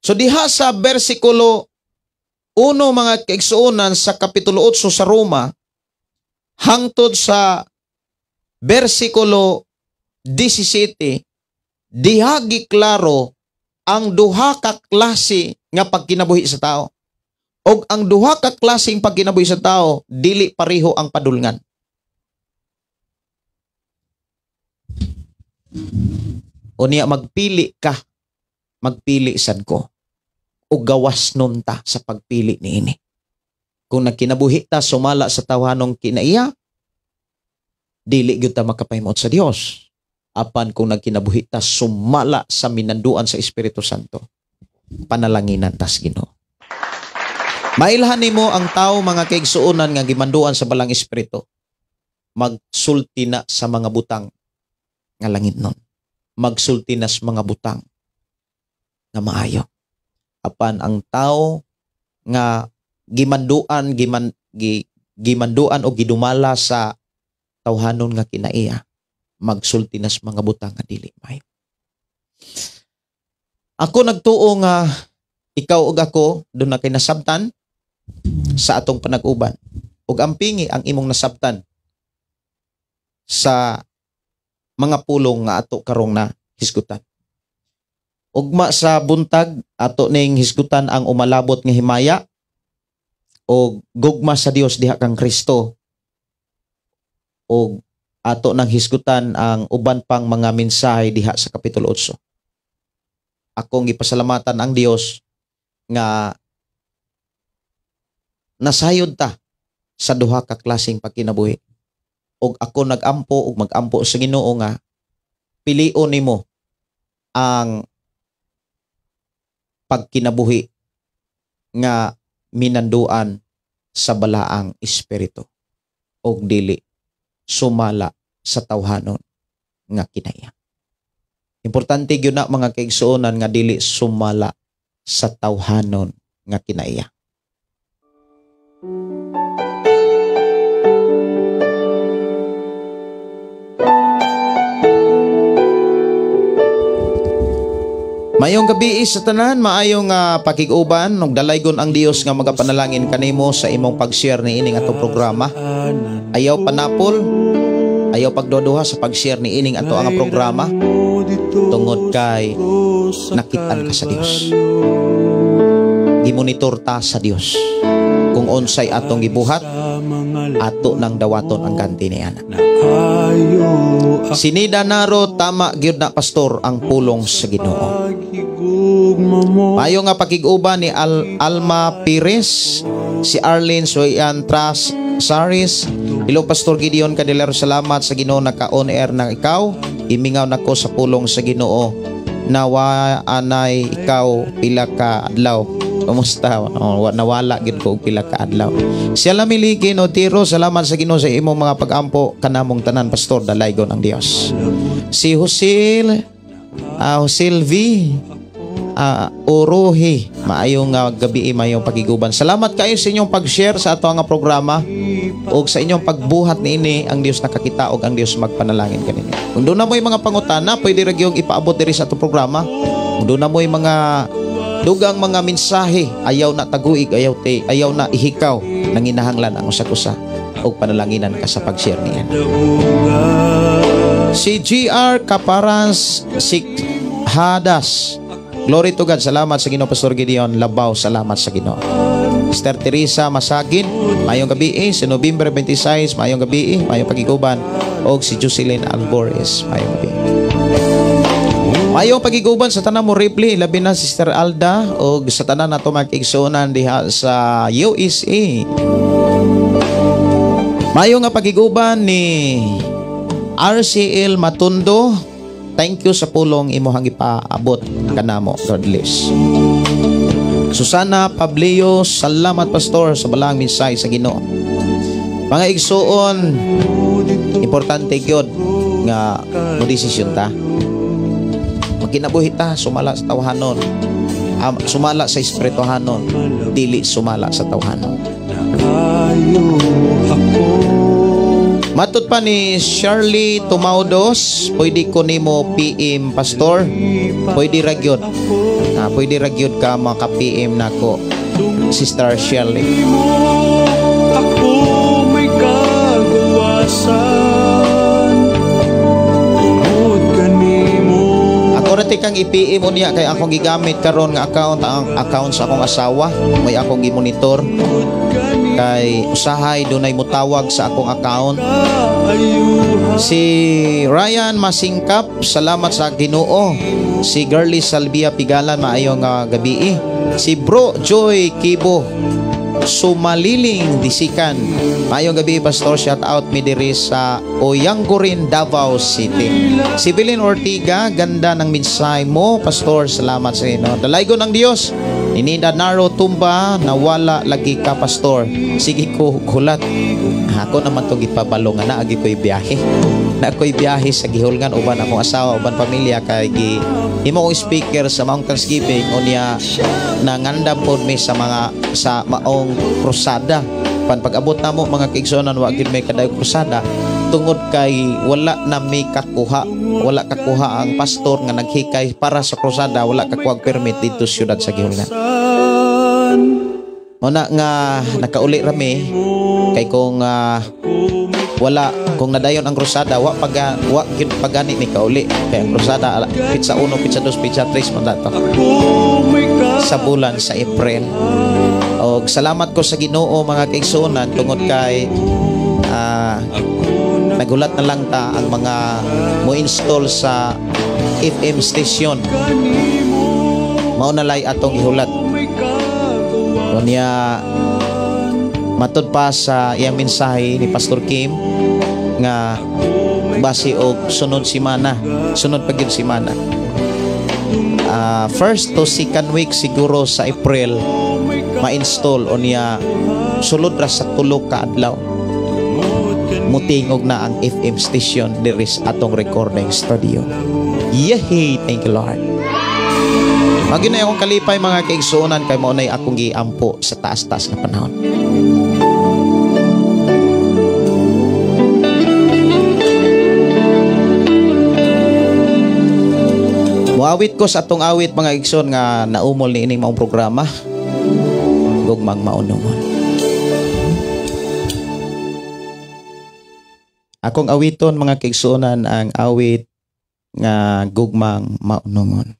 So diha sa bersikulo 1, mga kaigsuonan, sa Kapitulo 8 sa Roma, hangtod sa bersikulo 17, diha giklaro ang duha ka klase nga pagkinabuhi sa tao. Og ang duha ka klaseng pagkinabuhi sa tao, dili pareho ang padulngan. Unya magpili ka, magpili sad ko, o gawas nun ta sa pagpili niini. Kung nagkinabuhi ta sumala sa tawhanong kinaiya, dili gyud ta makapahimot sa Dios. Apan kung nagkinabuhi ta sumala sa minanduan sa Espiritu Santo, panalanginan tas Ginoo. Mailhan nimo ang tao, mga kaigsuonan, nga gimanduan sa balang Espiritu, magsulti na sa mga butang nga langit nun. Magsulti na sa mga butang nga maayo. Apan ang tao nga gimanduan, gimanduan o gidumala sa tawhanon nga kinaiya, magsulti na sa mga butang nga dili maayo. Ako nagtuo nga ikaw ug ako doon na kay nasabtan sa atong panag-uban. Ug ampingi ang imong nasabtan sa mga pulong nga ato karong na hisgutan. Ugma sa buntag ato ning hisgutan ang umalabot nga himaya o gugma sa Dios diha kang Kristo, og ato nang hisgutan ang uban pang mga mensahe diha sa Kapitulo 8. Akong gipasalamatan ang Dios nga nasayod ta sa duha ka klaseng pagkinabuhi. Og ako nagampo og magampo sa Ginoo nga pilion nimo ang pagkinabuhi nga minanduan sa balaang espiritu og dili sumala sa tawhanon nga kinaya. Importante gyud na, mga kaigsuonan, nga dili sumala sa tawhanon nga kinaiya. Maayong gabi sa tanan, maayong pakig-uban ug dalaygon ang Dios nga magapanalangin kanimo sa imong pag-share niining atong programa. Ayaw panapol, ayaw pagduduha sa pag-share niining ato ang programa tungod kay nakitaan ka sa Dios. Gimonitor ta sa Dios. Kung unsay atong gibuhat, ato nang dawaton ang ganti niana. Sinida Naro, tama gyud na, pastor, ang pulong sa Ginoo. Mayo nga pakig-uban ni Alma Pires, si Arlene Soyan Tras Saris. Hello, Pastor Gideon Candelero, salamat sa Ginoo naka-on air na ikaw. Imingaw nako sa pulong sa Ginoo. Nawa anay ikaw pila ka adlaw. Kumusta? Oh, nawala gid ko og pila ka adlaw. Siya Lamiliki Otiro, salamat sa Ginoo sa imong mga pagampo kanamong tanan, pastor, dalaygon ang Dios. Si Josil Josil V Uruhi, maayong gabi, maayong pagiguban. Salamat kayo sa inyong pag-share sa ato nga programa ug sa inyong pagbuhat niini. Ang Dios nakakita ug ang Dios magpanalangin kaninyo. Kung duna mo'y mga pangutana, pwede ra gyud ipaabot diri sa ato programa. Kung duna mo'y mga dugang mga mensahe, ayaw na taguig, ayaw te, ayaw na ihikaw, nanginahanglan ang usag-usa ug panalanginan ka sa pag-share niyan. Si GR Caparans Hadas. Glory to God. Salamat sa Ginoo, Pastor Gideon. Labaw, salamat sa Ginoo. Sister Teresa Masagin, maayong gabi. Si November 26, maayong gabi, maayong pagiguban. Og si Jocelyn Alborez, maayong gabi. Maayong pagiguban sa tanan mo reply, labi na Sister Alda og sa tanan nato mga kaigsuonan diha sa USA. Maayong nga pagiguban ni RCL Matundo. Thank you sa pulong imuhang ipaabot kanamo. God bless. Susana Pablio, salamat, pastor, sa balang mensahe sa Ginoo. Mga igsuon, importante gyud nga mo desisyon ta. Magkinabuhi ta sumala sa tawhanon. Sumala sa espirituhanon, dili sumala sa tawhanon. Matod pa ni Shirley Tumaudos, pwede ko nimo PM, pastor. Pwede ra gyud. Pwede ra gyud ka maka-PM nako, Sister Shirley. Ako may kagawasan tungod kanimo. Ako ra kang i-PM unya kay akong gigamit karon nga account ang account sa akong asawa, may akong gimonitor kay usahay dunay mutawag sa akong account. Si Ryan Masingkap, salamat sa Ginoo. Si Girlie Salvia Pigalan, maayong gabi. Si Bro Joy Kibo Sumaliling Disikan, maayong gabi, pastor, shout out mi diri sa Oyanggurin, Davao City. Si Bilin Ortiga, ganda ng mensahe mo, pastor, salamat sa inyo. Dalaygon ang Dios. Ninida Naro Tumba, nawala lagi ka, pastor. Sige ko kulat. Ako naman to gipabalo nga naagi ko'y biyahe. Na ako'y biyahe sa gihulngan uban akong asawa, uban pamilya kay gi himo kong speaker sa maong Thanksgiving unya nangandam pod mi sa mga sa maong krusada. Pan pag-abot namo mga kaigsuonan, wa gyud may kadayog krusada tungod kay wala na may kakuha, wala kakuha ang pastor nga naghikay para sa krusada, wala kakuha permit dito siyudad sa gihulngan. Muna nga nakauli rami kay kung wala kung nadayon ang krusada, wa pag wa gyud pagani mi kauli kay ang krusada pitsa 1, pitsa 2, pitsa 3 man dato sa bulan sa April. Og salamat ko sa Ginoo mga kaigsuonan tungod kay nagulat na lang ta ang mga mo-install sa FM station. Mao na lay atong ihulat. Unya matud pa sa iyang mensahe ni Pastor Kim nga base og sunod semana, sunod pa gyud semana. First to second week siguro sa April ma-install unya sulod ra sa 3 ka adlaw. Mutingog na ang FM station diri sa atong recording studio. Yehey! Thank you, Lord. Magina akong kalipay mga kaigsuonan kay mao nay akong giampo sa taas-taas nga panahon. Muawit ko sa atong awit mga igsoon nga naumol ni ining maong programa, Gugmang Maunungon. Akong awiton mga kaigsuonan ang awit nga Gugmang Maunungon.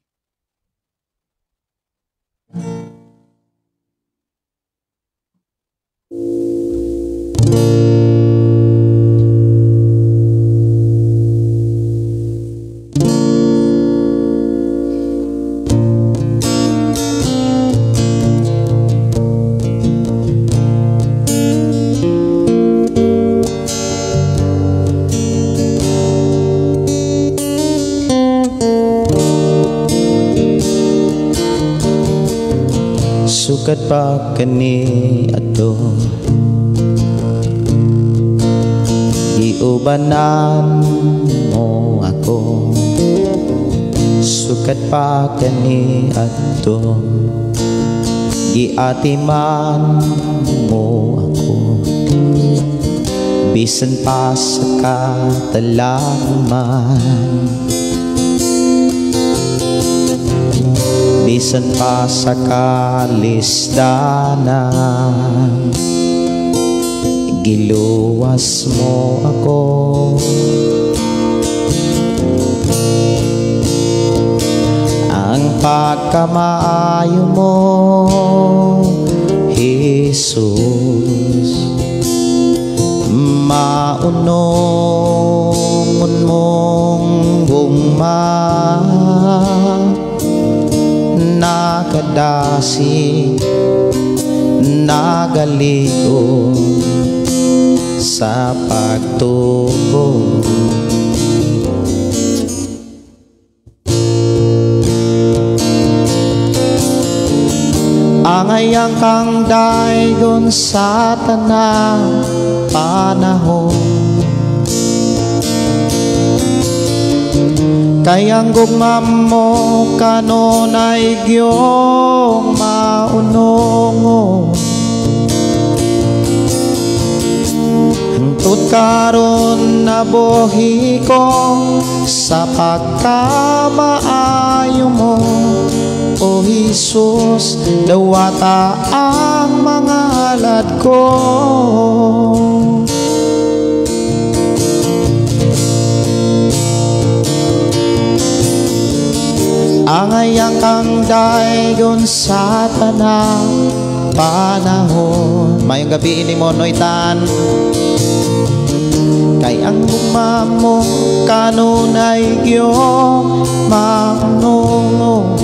Sukat pa kani ato, giubanan mo ako. Sukat pa kani ato, giatiman mo ako. Bisan pa sa katalaman, bisan pa sa kalisdanan, giluwas mo ako. Ang pagkamaayo mo, Jesus, maunongon mong gugma, nakadasi, nagaligo sa pagtubo. Angayang kang daygon sa tanang panahon, kayang gugma mo kanunay giyong maunongon. Hangtod karon nabuhi ko sa pagkamaayo mo, O Jesus, dawata ang mga alad ko. Angayang kang daygon sa tanang panahon. Mayong gabi ini mo noitan, kay ang gugma mo kanunay giyong maunongon.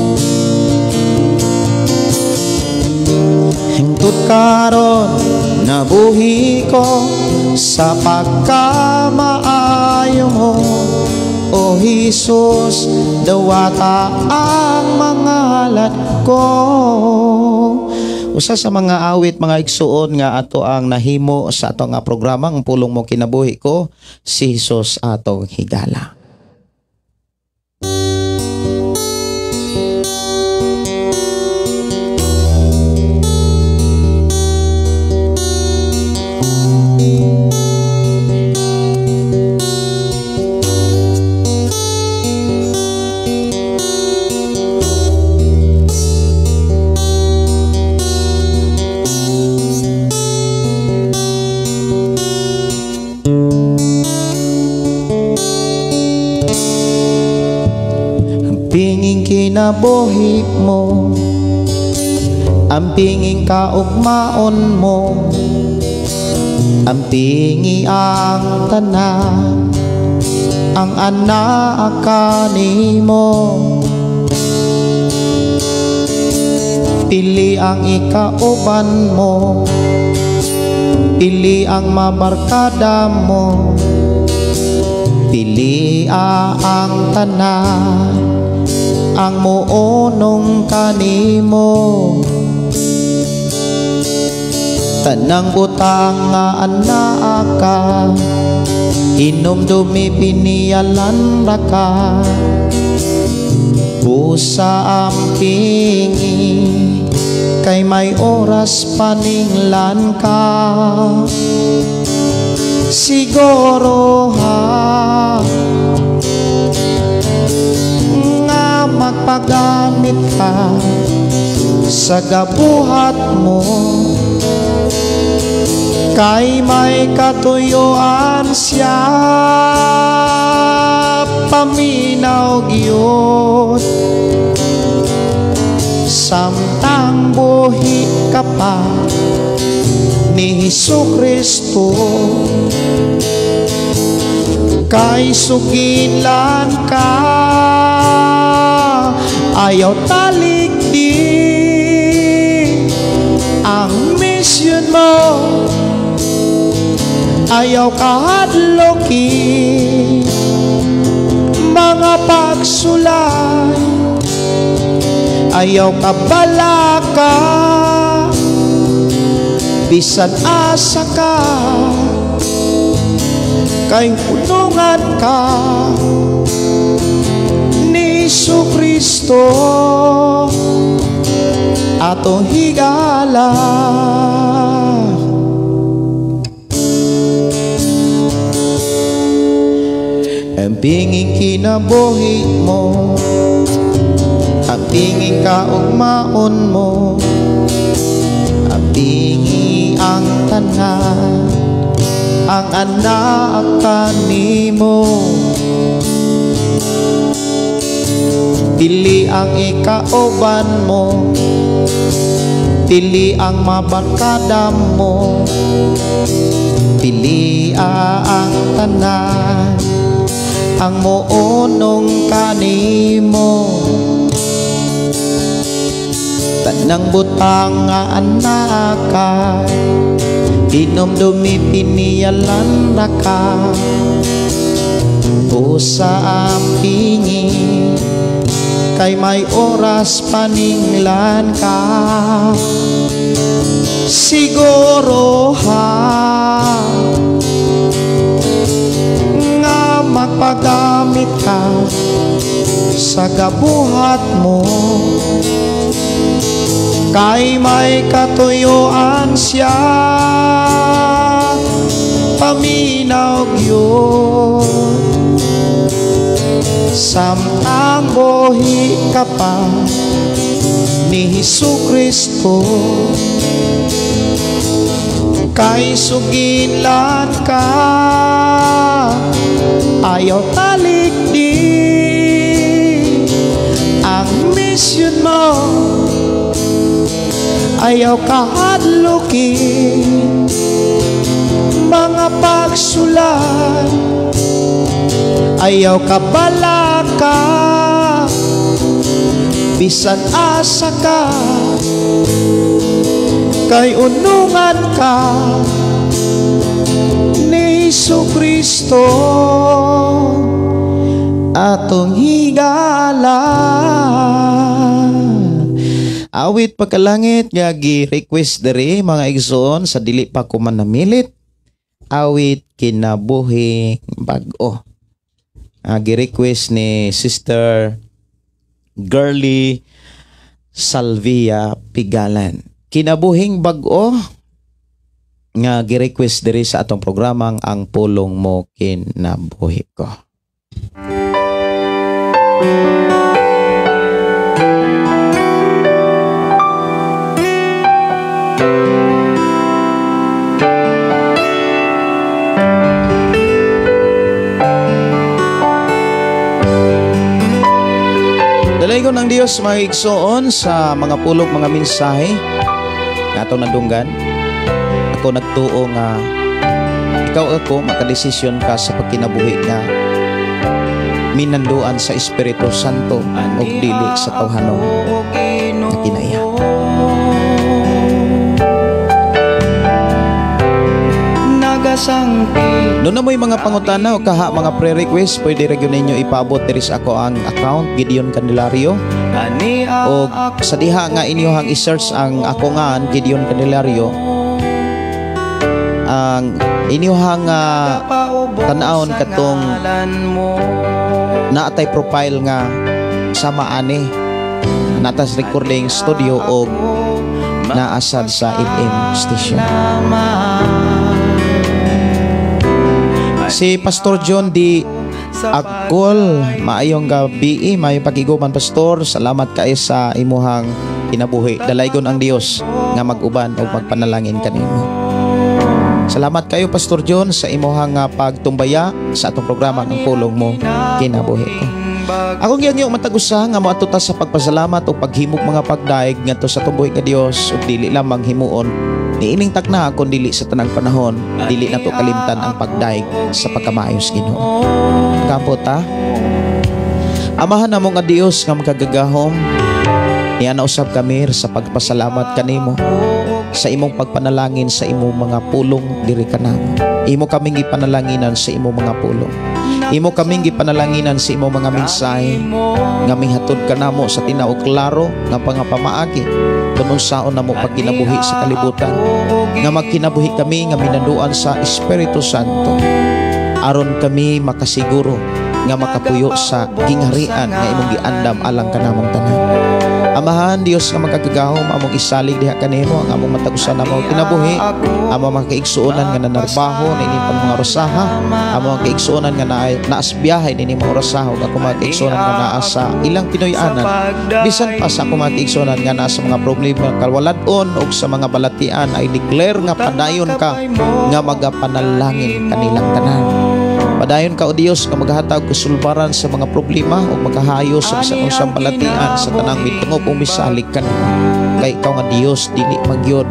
Hangtod karon nabuhi ko sa pagkamaayo mo, O Jesus, dawata ang mga alad ko. Usa sa mga awit mga igsuon nga ato ang nahimo sa ato nga programa ang Pulong Mo Kinabuhi Ko, si Jesus atong higala. Kinabuhi mo, ang pinging kaugmaon mo, ang pingi ang tanan, ang anak kanimo. Pili ang ikauban mo, pili ang mabarkada mo, pili ang tanan, ang muunong kanimo. Tanang butang nga anaa ka, hinumdumi piniyalan ra ka. Busa ang pingi, kay may oras paninglan ka. Siguro ha, nga magpagamit ka sa gabuhat mo, kay may katuyuan siya, paminaw gyud. Samtang buhi ka pa ni Hesus Kristo, kay sugilan ka, ayaw talikdi ang mission mo, ayaw kahadloki mga pagsulay, ayaw kabalaka bisan asa ka, kay punungan ka ni Hesus Kristo atong higala. Ang pinging kinabuhi mo, ang pinging kaugmaon mo, ang pingi ang tanan, ang anak kanimo. Pili ang ikauban mo, pili ang mabarkada mo, pili ang tanan, ang muunong kanimo. Tanang butang nga anak ka, dinumdumi piniyalan na ka, usa ang pingi, kay may oras paninglan ka. Siguro ha, nga magpagamit ka sa gabuhat mo, kay may katuyuan siya, paminaw gyud. Samtang buhi ka pa ni Hesus Kristo, kay sugilan ka, ayaw talikdi ang mission mo, ayaw kahadluki mga pagsulay, ayaw kabalaka bisan asa ka, kay unungan ka ni Hesus Kristo atong higala. Awit pagkalangit nga gi-request diri mga igsoon sa dili pa ko manamilit, awit kinabuhi bag-o. Gi-request ni Sister Girly Salvia Pigalan. Kinabuhing bag-o nga gi-request diri sa atong programang Ang Pulong Mo Kinabuhi Ko. Dalaygon ng Dios mga igsoon sa mga pulong, mga mensahe nga atong nadunggan. Ako nagtuo nga ikaw ako makadesisyon ka sa pagkinabuhi nga minanduan sa Espiritu Santo ug dili sa tawhanon nga kinaiya. Doon na mo'y mga pangutana o kaha mga pre-request, pwede ra gyud ninyo ipaabot diri sa ako ang account Gideon Candelario, o sa diha nga inyohang i-search ang ako nga Gideon Candelario, ang inyohang tan-awon katong naatay profile nga sama ani natas recording studio o naasad sa FM station. Si Pastor John D. Akol, maayong gabi, maayong pakiguban, Pastor. Salamat kay sa imuhang kinabuhi. Dalaygon ang Dios nga mag-uban o magpanalangin kanimo. Salamat kayo, Pastor John, sa imuhang pagtumbaya sa atong programa ng Pulong Mo Kinabuhi Ko. Akong gihangyo matag usa nga moadto ta sa pagpasalamat o paghimog mga pagdaig ngadto sa atong buhi nga Dios ug dili lamang himuon niining takna kun dili sa tanang panahon. Dili nato kalimtan ang pagdaig sa pagkamaayo sa Ginoo. Kampo ta. Amahan namo nga Dios nga makagagahom, niana usab kami sa pagpasalamat kanimo sa imong pagpanalangin sa imong mga pulong diri kanamo. Imo kaming gipanalanginan sa imong mga pulong. Imo kaming gipanalanginan sa imong mga mensahe nga mihatod kanamo sa tinuod, klaro nga pangapamaagi kung unsaon namo pagkinabuhi sa kalibutan, nga magkinabuhi kami nga minaduan sa Espiritu Santo aron kami makasiguro nga makapuyo sa gingharian nga imong giandam alang kanamong tanan. Amahan Dios nga makagagahom, among isalig diha kanimo ang among matag usa namo kinabuhi, among mga kaigsuonan nga nanarbaho niini pang mga orasaha, among mga kaigsuonan nga naas biyahe niini mga orasaha, ug akong mga kaigsuonan nga naa sa ilang Pinoy-anan, bisan pa sa akong mga kaigsuonan nga naa sa mga problema kalwalad-on ug sa mga balatian. I declare nga padayon ka nga magapanalangin kanilang tanan. Padayon ka, O Dios, nga maghatag kasulbaran sa mga problema ug magahayo sa bisan unsang balatian sa tanang mitungop ug misalig kanimo. Kay ikaw nga Dios dili magyod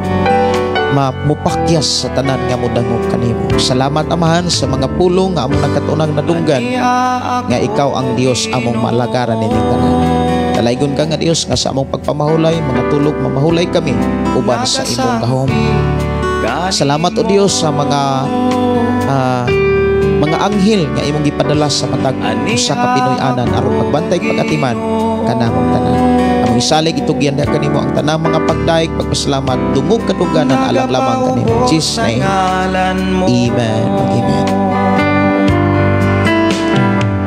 mupakyas sa tanan nga modangop kanimo. Salamat, Amahan, sa mga pulong nga among nagkatunang nadunggan nga ikaw ang Dios among malagaran ining tanan. Dalaygon ka nga Dios nga sa among pagpamahulay, mga tulog mamahulay kami uban sa imong gahom. Salamat, O Dios, sa mga anghel nga imong gipadala sa matag usa ka Pinoy-anan aron pagbantay, pagatiman kanamong tanan. Among isalig, itugyan diha kanimo ang tanang mga pagdaig, pagpasalamat, dungog kadungganan alang lamang kanimo. In Jesus' name. Amen. Amen.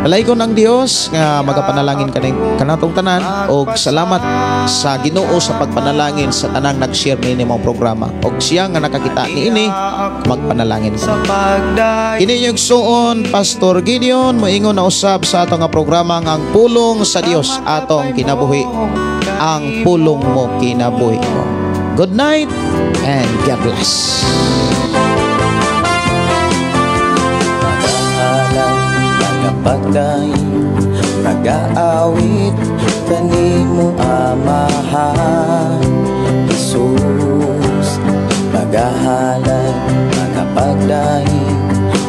Dalaygon ang Dios nga magapanalangin kaning kanatong tanan og salamat sa Ginoo sa pagpanalangin sa tanang nag-share niini mong programa og siya nga nakakita niini magpanalangin Sa kani. Pagdaig Kini inyong igsuon, Pastor Gideon, moingon na usab sa atong nga programa nga Ang Pulong sa Dios Atong Kinabuhi. Ang Pulong Mo Kinabuhi Ko. Good night and God bless. Magahalad, magapagdaig, magaawit kanimo, Amahan Jesus. Magahalad, magapagdaig,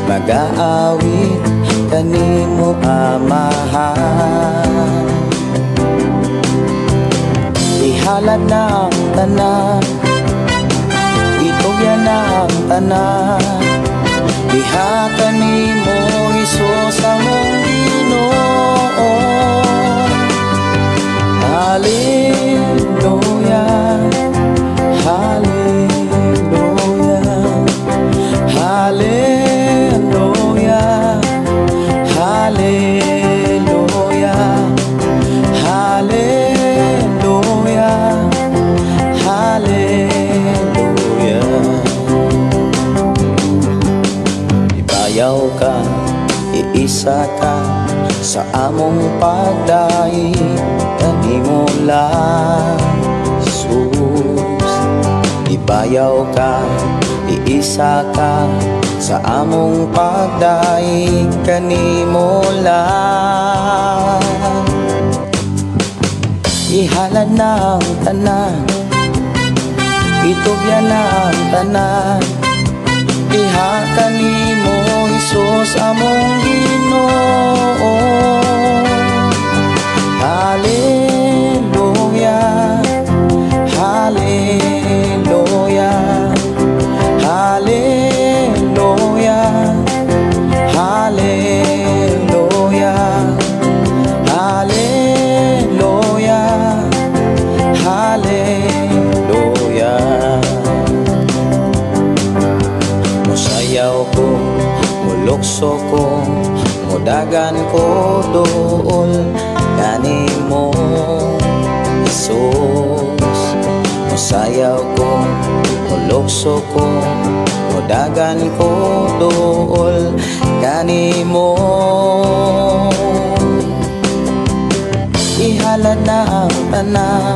magaawit kanimo, Amahan. Ihalad na ang tanan, itugyan na ang tanan diha kanimo, Hesus among Ginoo. Hallelujah, Hallelujah, Hallelujah, Hallelujah, Hallelujah, Hallelujah. Ibayaw ka, iisa ka sa among pagdaig kanimo lang, Jesus. Ibayaw ka, iisa ka sa among pagdaig kanimo lang. Ihalad na ang tanan, itugyan na ang tanan diha kanimo, Hesus among Ginoo. Hallelujah, Hallelujah, Hallelujah, Hallelujah, Hallelujah, Hallelujah. Musayaw ko, mulukso ko, mudagan ko dool kanimo, Jesus. Musayaw ko, mulukso ko, mudagan ko dool kanimo. Tanan.